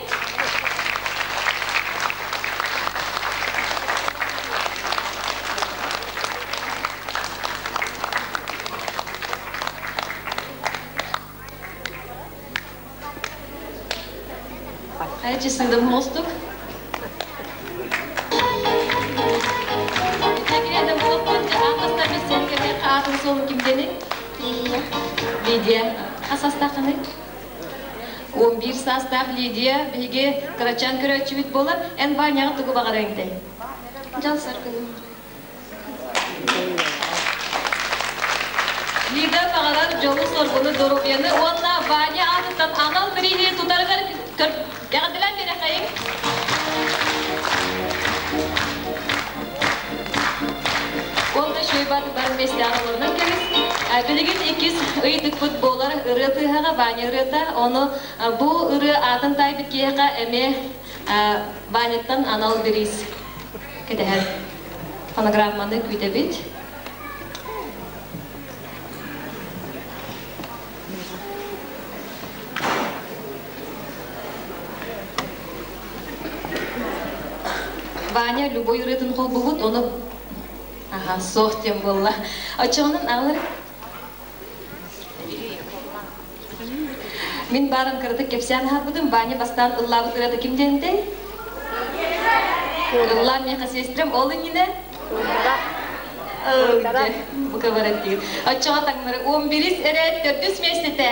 Хайа сыдым мостук. Итакиреда буолпут аан сен кэмэ хаатын суолун кимдени? Лидия. Лидия. Хас саастааххыный? 11 саастаах Лидия биһиги кырачаан көрөөччүбүт буолар. Эн Ваняҕа тугу баҕарыаҥ этэй? Дьол саргыны. Лида баҕарар дьолу-соргуну, доруобуйаны уонна Ваня аатыттан анал бирииһи тутарыгар эҕэрдэлээн биэрэхэйиҥ. Уонна үчүгэй Буолбат бар миэстэҕэ олорунан кэбис. Билигин иккис ыйытыкпыт буолар ырыа тыаһаҕа Ваня ырыата. Ону бу ырыа аатын таайбыт киһиэхэ эмиэ Ваняттан анал бириис кэтэһэр. Фонограмманы күүтэбит. Ваня любой ырыатын холбубут, ону аха, суох диэн буолла. Оччоҕунан аҕалар Мин баарым кыратык кэпсээн аһарбытым, Ваня бастаан ыллаабыт ырыата ким диэнтэй? Ыллаан миэхэ сестрам ол иннинэ Бука баран диир. Оччоҕо таҥнары 11 эрэ төрдүс миэстэтэ.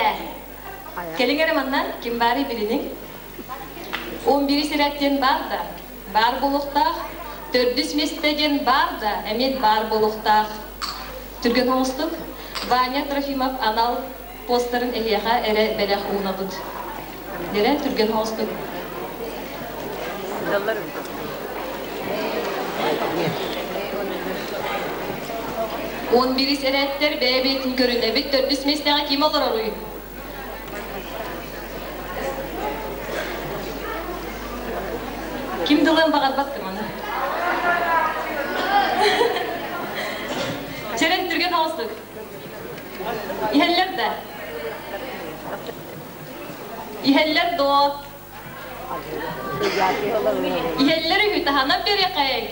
Кэлиҥ эрэ манна, ким баарый билиниҥ. 11 эрэ диэн баар да, баар буолуохтаах. Төрдүс миэстэ диэн баар да, эмиэ баар буолуохтаах. Түргэн оҥостук Ваня Трофимов анал постерын эһиэхэ эрэ бэлэх уунабыт. Дэрэ түргэн оҥостук. 11 эрээттэр бэйэ-бэйэтин көрүнэбит, төрдүс миэстэҕэ ким олороруй? Ким дылыан баҕарбат маны? Чэрэн түргэн оҕустук. Иһэллэр да? Иһэллэр доо. Иһэллэр үһү таһанан биэриэххэйиҥ.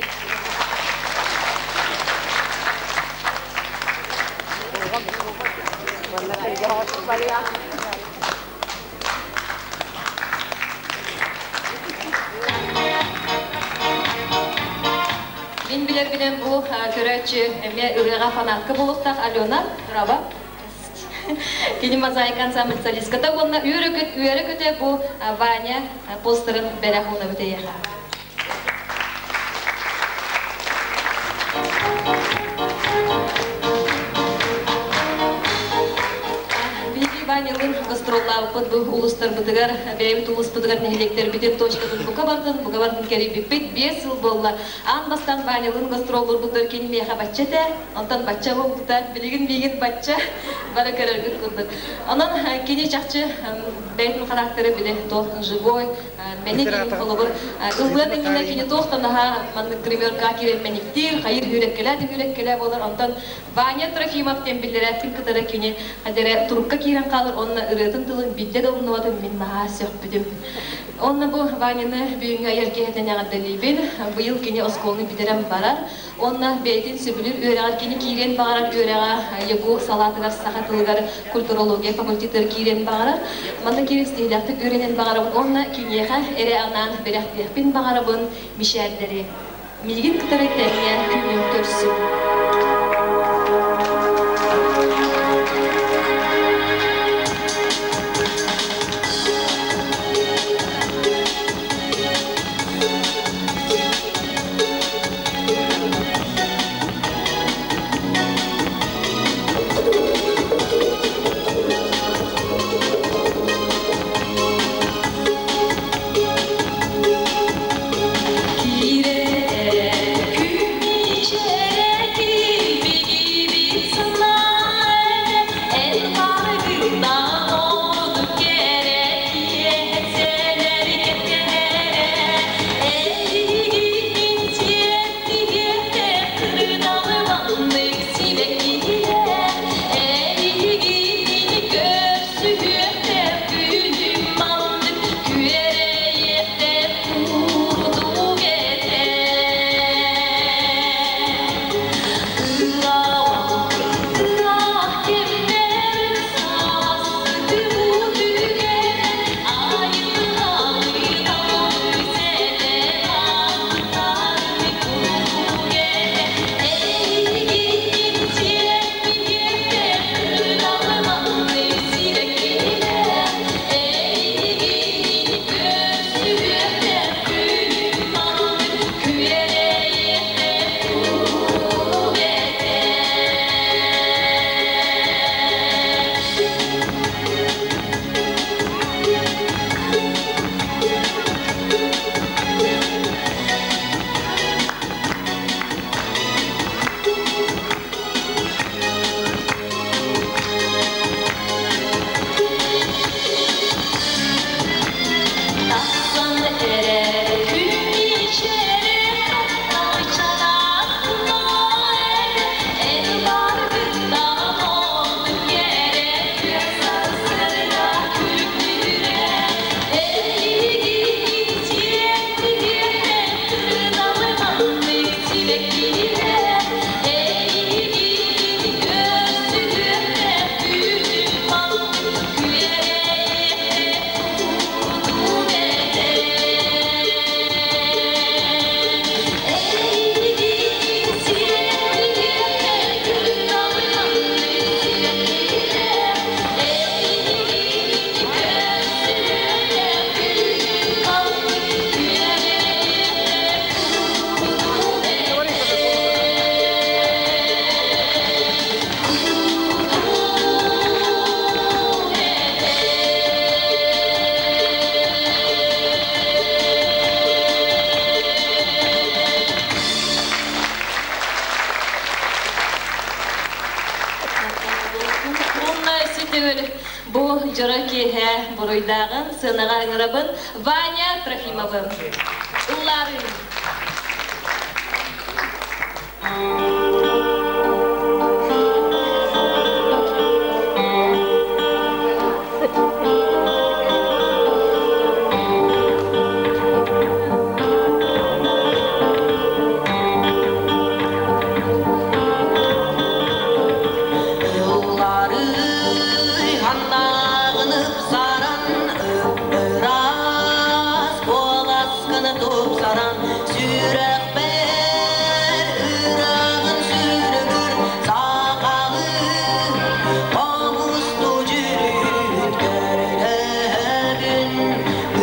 Мин билэрбинэн бу көрөөччү эмиэ ырыаҕа фанатка буолуохтаах Алена Раба. Кини мозаика ансамбль солистката уонна үөрэ-көтө бу Ваня постерын бэлэх уунабыт эйиэхэ. Биһиги Ванялыын гастроллаабыппыт бу улуустарбытыгар, бэйэбит улууспутугар нэһилиэктэрбитин точкатын бука бардын, бука бардын кэрийбиппит 5 сыл буолла. Аан бастаан Ванялыын гастроллуурбутугар кини миэхэ бачча этэ, онтон бачча буолбута, билигин миигин бачча бары көрөргүт курдук. Онон кини чахчы бэйэтин характера били туох живой, мэник холобур ыллыан иннинэ кини туох да наһаа маннык гримерка киирэн мэниктиир, хайыр үүрэккэлээ да үүрэккэлээ буолар. Онтон Ваня Трофимов диэн биллэрээппин кытары кини хадэрэ турукка киирэн хаалар уонна ырыатын тылын билдэ да умнубатын мин наһаа сөхпүтүм. Онно бу Ваняны бүгүҥҥү айар киэһэтинэн эҕэрдэлиибин. Быйыл кини оскуоланы бүтэрэн барар. Уонна бэйэтин сөбүлүүр үөрэҕэр кини киириэн баҕарар үөрэҕэ ЯГУ салаатыгар саха тылыгар культурология факультетыгар киириэн баҕарар. Манна киирэн ситиһиилээхтик үөрэниэн баҕарабын уонна киниэхэ эрэ анаан бэлэхтиэхпин баҕарабын мишээллэри. Миигин кытары тэҥҥэ күнү көрсүҥ. Киирэ күн ичэрэ Онна сүтүгүл бу дьоро киэһэ буруйдааҕын сыанаҕа ыҥырабын Ваня Трофимовы. Ыллаарыым. Ылларый ханнааҕыны саран ыраас куоласкыны тупсаран сүрэхпэр ырааҕын сүрүгүр саахалы хомусту дьүрүт көрдөһөбүн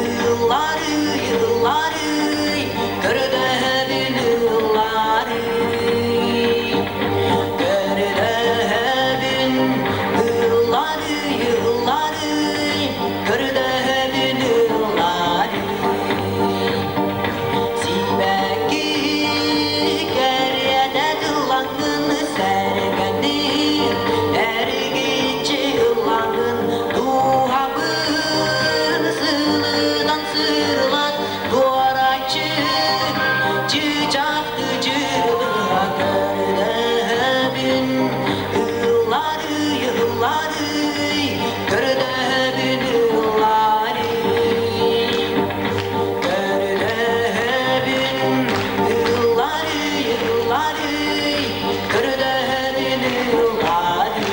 ылларый ылларый көрдөһөбүн ылларый Көрдөһөбүн ылларый ылларый көрдөһөбүн ылларый Сибэкки кэриэтэ тыллаҥҥын сэргэндин эргиччи ыллаҥҥын дууһабын сылынан сырылат туораччы чыычаахты чырылыа көрдөһөбүн ылларый ылларый көрдөһөбүн ылларый Көрдөһөбүн ылларый ылларый көрдөһөбүн ылларый.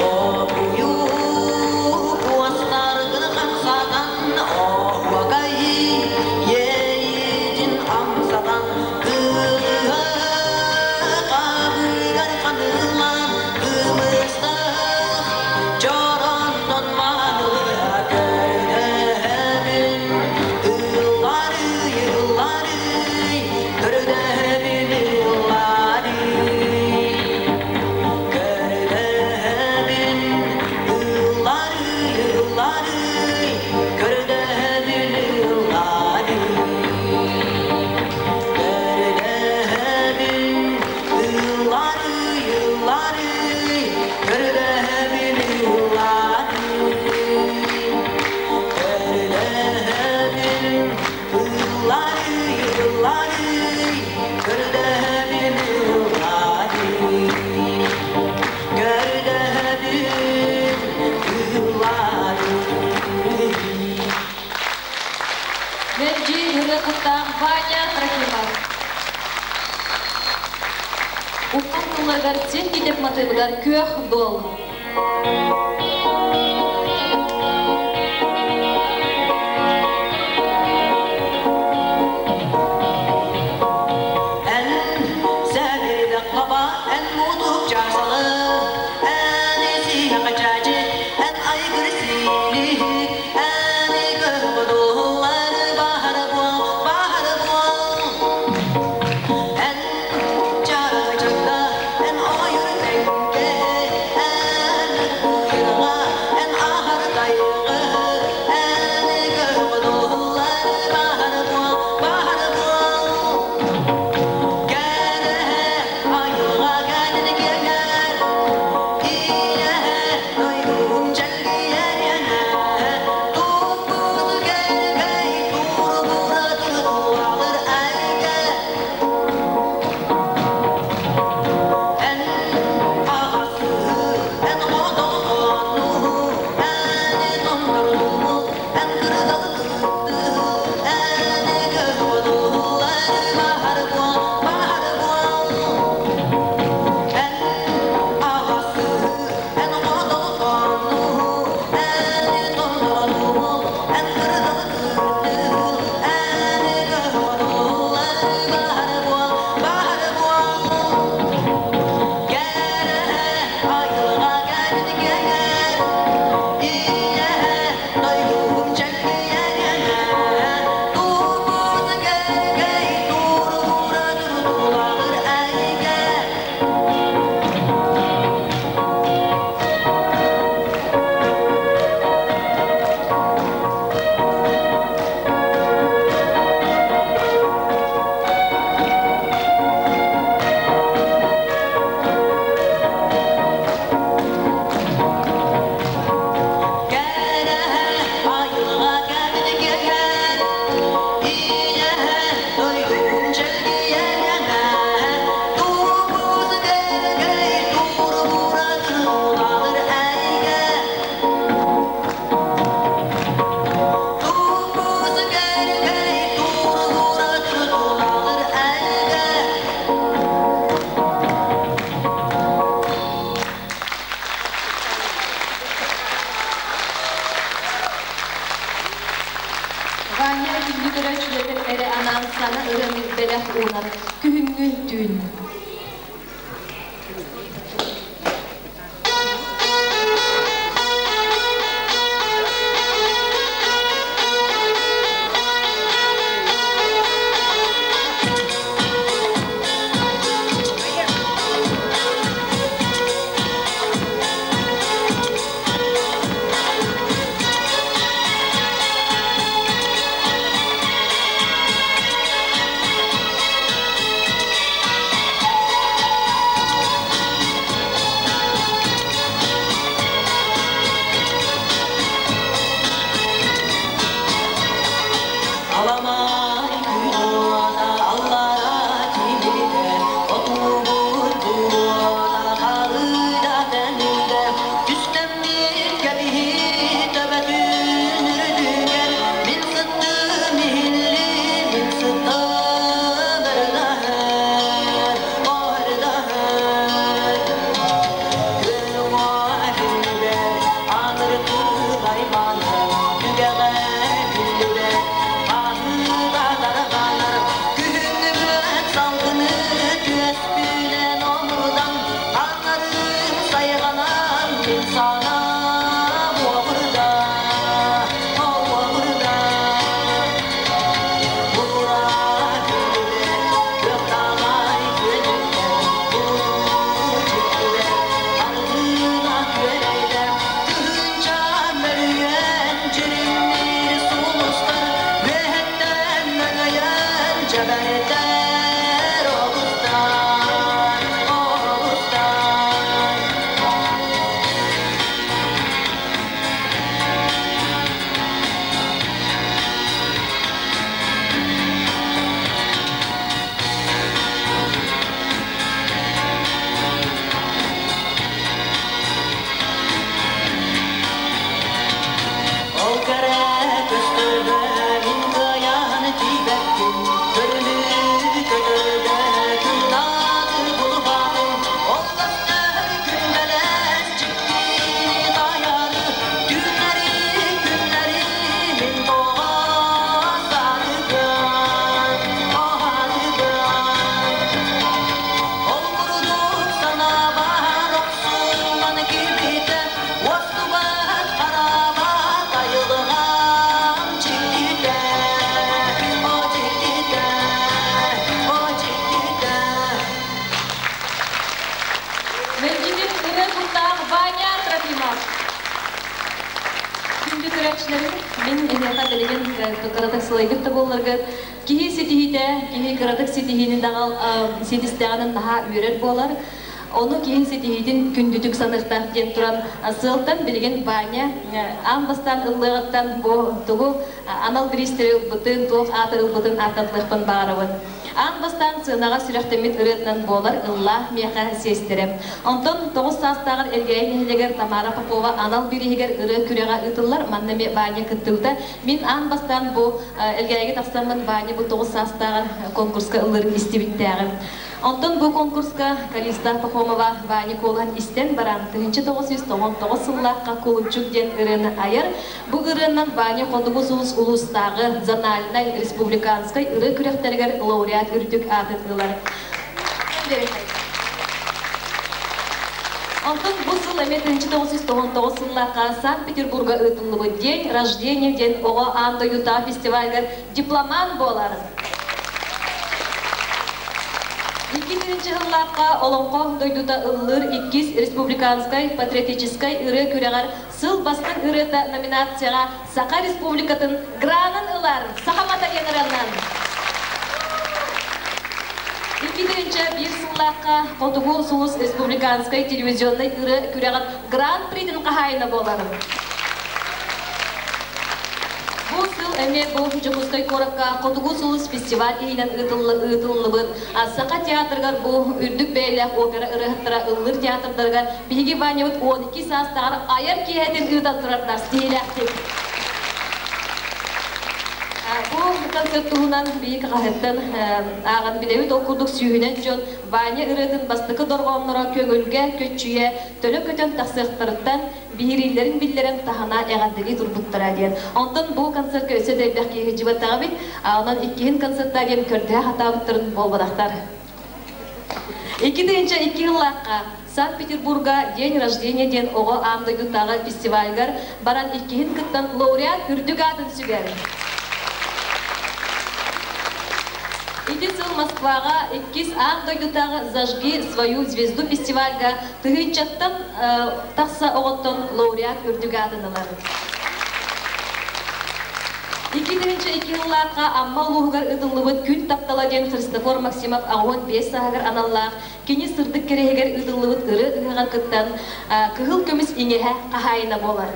Обуйу куостаргын хамсатан оһуокай иэйиитин амсатан кылыһа хабыгар ханыылаан кымыстах чороонтон маанылыа көрдөһөбүн ылларый ылларый көрдөһөбүн ылларый Көрдөһөбүн ылларый ылларый көрдөһөбүн ылларый Көрдөһөбүн ылларый ылларый көрдөһөбүн ылларый Көрдөһөбүн ылларый ылларый көрдөһөбүн ылларый Көрдөһөбүн ылларый. Мэлдьи ырыа куттаах Ваня Трофимов. Уххан тылларыгар син китеп матыыбыгар күөх дуол. Эн сэбирдэх лаба, эн мутук часалы, эн исиһэҕэ чаачы, эн айгыр сиилиһик, эн көһөҕө эн баһар буол, баһар буол. Эн чаачакта, эн ойур тэҥкэ, эн уунар Күһүҥҥү түүн. Аламай күн уота аллара тимирдэ, отуубут буруота халыйда тэнийдэ, түстэммит кэбиһи төбөтүн үрдүгэр мин сыттым иһилли, мин сыттым ырдаһар, ырдаһар. Күөл уҥуор күллүбэр, ааныр кыыл айманар, түгэҕэ күллүбэр, хаһыыта тарҕанар, күһүҥҥү салгыны түөспүнэн омурдан, хаҥарым сайҕанан мин санаам уобурда, уобурда. Бура күллүбэр, күөх күөнүттэн, булуу ардына күөрэйдэ, кыһынча мөрүйэн дьиримниир сулустар, үөһэттэн мөҥөйөн дьэбэрдэр олустар, олустар. Ол кэрэ көстөргө мин кыайан тиийбэппин, көрүлүү көтөргө күн булбатым, ол көстөр күндэлэс дьиктини таайары, түүннэри күннэри мин тоҕо саныыбын, саныыбын. Ол курдук санаабар охсуллан киирбитэ, уостубат хараабат айылҕам дьиктитэ, о дьиктитэ, о дьиктитэ. Мэлдьитин ырыа куттаах Ваня Трофимов. Күндү көрөөччүлэрим, мин эһиэхэ билигин кыратык сылайбыт да буолларгыт, киһи ситиһиитэ, киһи кыратык ситиһиини даҕал ситистэҕинэн наһаа үөрэр буолар. Ону киһи ситиһиитин күндүтүк саныахтаах диэн туран сыалтан билигин Ваня аан бастаан ыллыаҕыттан бу тугу анал бириистэри ылбытын, туох ааты ылбытын ааттатылыахпын баҕарабын. Аан бастаан сыанаҕа сүрэхтэммит ырыатынан буолар ыллаа миэхэ сиэстэрэ. Онтон 9 саастааҕар Элгээйи нэһилиэгэр Тамара Попова анал бирииһигэр ырыа күрэҕэ ыытыллар. Манна эмиэ Ваня кыттыбыта. Мин аан бастаан бу Элгээйигэ тахсаммын Ваня бу 9 саастааҕар конкурска ыллыырын истибиттээҕим. Онтон бу конкурска Калиста Пахомова Ваня куолаһын истэн баран 1999 сыллаахха Кулунчук диэн ырыаны айар. Бу ырыанан Ваня Хотугу сулус улуустааҕы зональнай республиканскай ырыа күрэхтэригэр лауреат үрдүк аатын ылар. Онтон бу сыл эмиэ 1999 сыллаахха Санкт-Петербурга ыытыллыбыт День рождения диэн оҕо аан дойдутааҕы фестивальгар дипломант буолар. Икки сыллаахха Олоҥхо дойдута ыллыыр иккис республиканскай патриотическай ырыа күрэҕэр сыл бастыҥ ырыата номинацияҕа Саха Республикатын гранын ылар Саха матарианынан. 2001 сыллаахха Хотугу сулус республиканскай телевизионнай ырыа күрэҕин гран-притин хаһаайына буолар. Бу сыл эмиэ бу Дьокуускай куоракка Хотугу сулус фестиваль иһинэн ыытыллыбыт Саха театрыгар бу үрдүк бэйэлээх опера ырыаһыттара ыллыыр театрдарыгар биһиги Ванябыт 12 саастааҕар айар киэһэтин ыытан турардар ситиһиилээхтик. Бу концерт туһунан биһиги хаһыаттан ааҕан билэбит. Ол курдук сүүһүнэн дьон Ваня ырыатын бастакы дорҕоонноро көҥүлгэ, көччүйэ, төлө көтөн тахсыахтарыттан Биһирииллэрин биллэрэн таһына эҕэрдэлии турбуттара диэн. Онтон бу концертка өссө да элбэх киһи сылдьыбатаҕа эбит. Онон иккиһин концертаа диэн көрдөһө сатаабыттарын буолбатахтар. 2002 сыллаахха Санкт-Петербурга День рождения диэн оҕо аан дойдутааҕы фестивальгар баран иккиһин кыттан лауреат үрдүк аатын сүгэр. Ити сыл Москваҕа иккис аан дойдутааҕы «Зажги свою звезду» фестивальга тыһыынчаттан тахса оҕоттон лауреат үрдүк аатын ылар. 2002 сыллаахха Амма улууһугар ыытыллыбыт Күн таптала диэн Христофор Максимов 85 сааһыгар аналлаах кини сырдык кэрэһигэр ыытыллыбыт ырыа ыһыаҕар кыттан кыһыл көмүс иҥэһэ хаһаайына буолар.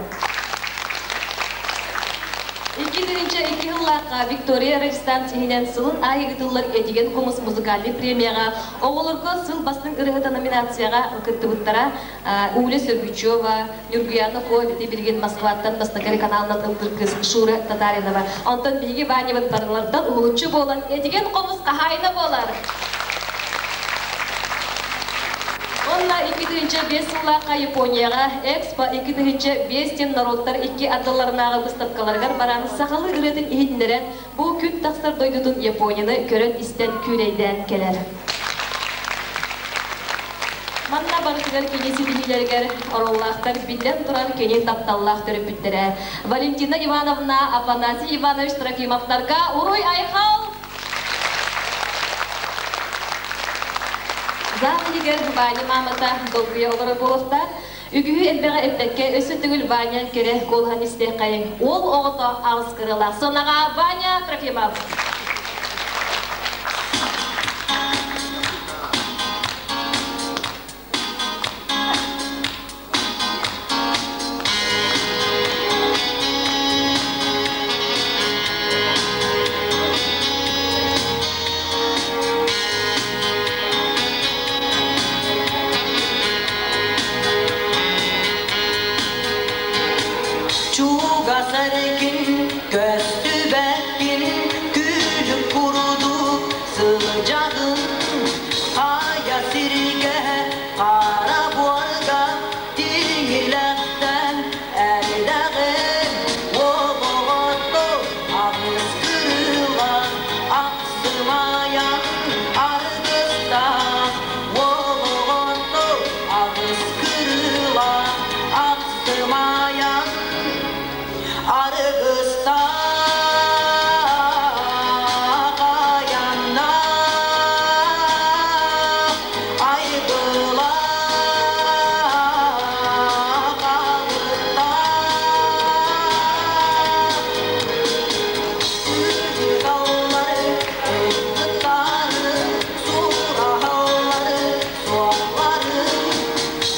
2002 сыллаахха Виктория радиостанция иһинэн сылын аайы ыытыллар Этигэн хомус музыкальнай премияҕа оҕолорго сыл бастыҥ ырыаһыта номинацияҕа кыттыбыттара Уля Сергучева, Нюргуяна Ко, ити билигин Москваттан бастакы каналынан ыллыыр кыыс Шура Татаринова. Онтон биһиги Ванябыт барылардан уһулуччу буолан Этигэн хомус хаһаайына буолар. Онно 2005 сыллаахха Японияҕа Экспо 2005 диэн норуоттар икки ардыларынааҕы быыстапкаларыгар баран сахалыы ырыатын иһитиннэрэн бу күн тахсар дойдутун Японияны көрөн-истэн күүрэйдээн кэлэр. Манна барытыгар кини ситиһиилэригэр оруоллаахтар биллэн турар кини тапталлаах төрөппүттэрэ Валентина Ивановна, Афанасий Иванович Трофимовтарга уруй-айхал! Зал иһигэр Ваня маамата долгуйа олорор буолуохтаах. Үгүһү элбэҕи эппэккэ өссө төгүл Ваня кэрэ куолаһын истиэххэйиҥ. Уол оҕото аҕыс кырыылаах. Сыанаҕа Ваня Трофимов. Чугас эркин көстүбэккин күлүк курдук сылдьаҕын хайа сиргэ хара буорга тиҥилэхтэн эрдэҕин оҕоҕото аҕыс кырыла ахсымайан аргыстаах оҕоҕото аҕыс кырыла ахсымайан аргыстаах айаннаах айгылаах алыптаах Ыыталлары, ыллыктары, сураһаллары, суоллары,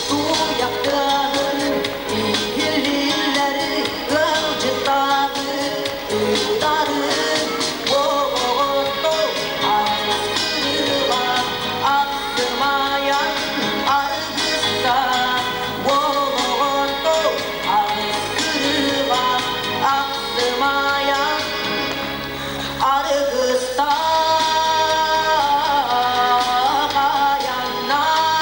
туйахтарын, иһиллиллэри, ыалдьыттаабы, ыытары, оҕоҕото аҕыс ахсымайан аргыстаах, оҕоҕото аҕыс кырыылаах, ахсымайан аргыстаах айаннаах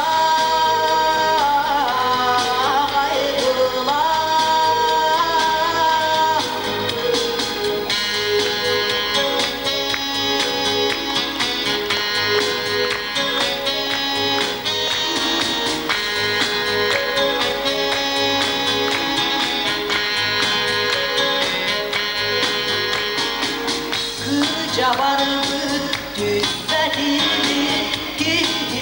алыптаах айгылаах. Кырдьа барбыт түспэтибит киһи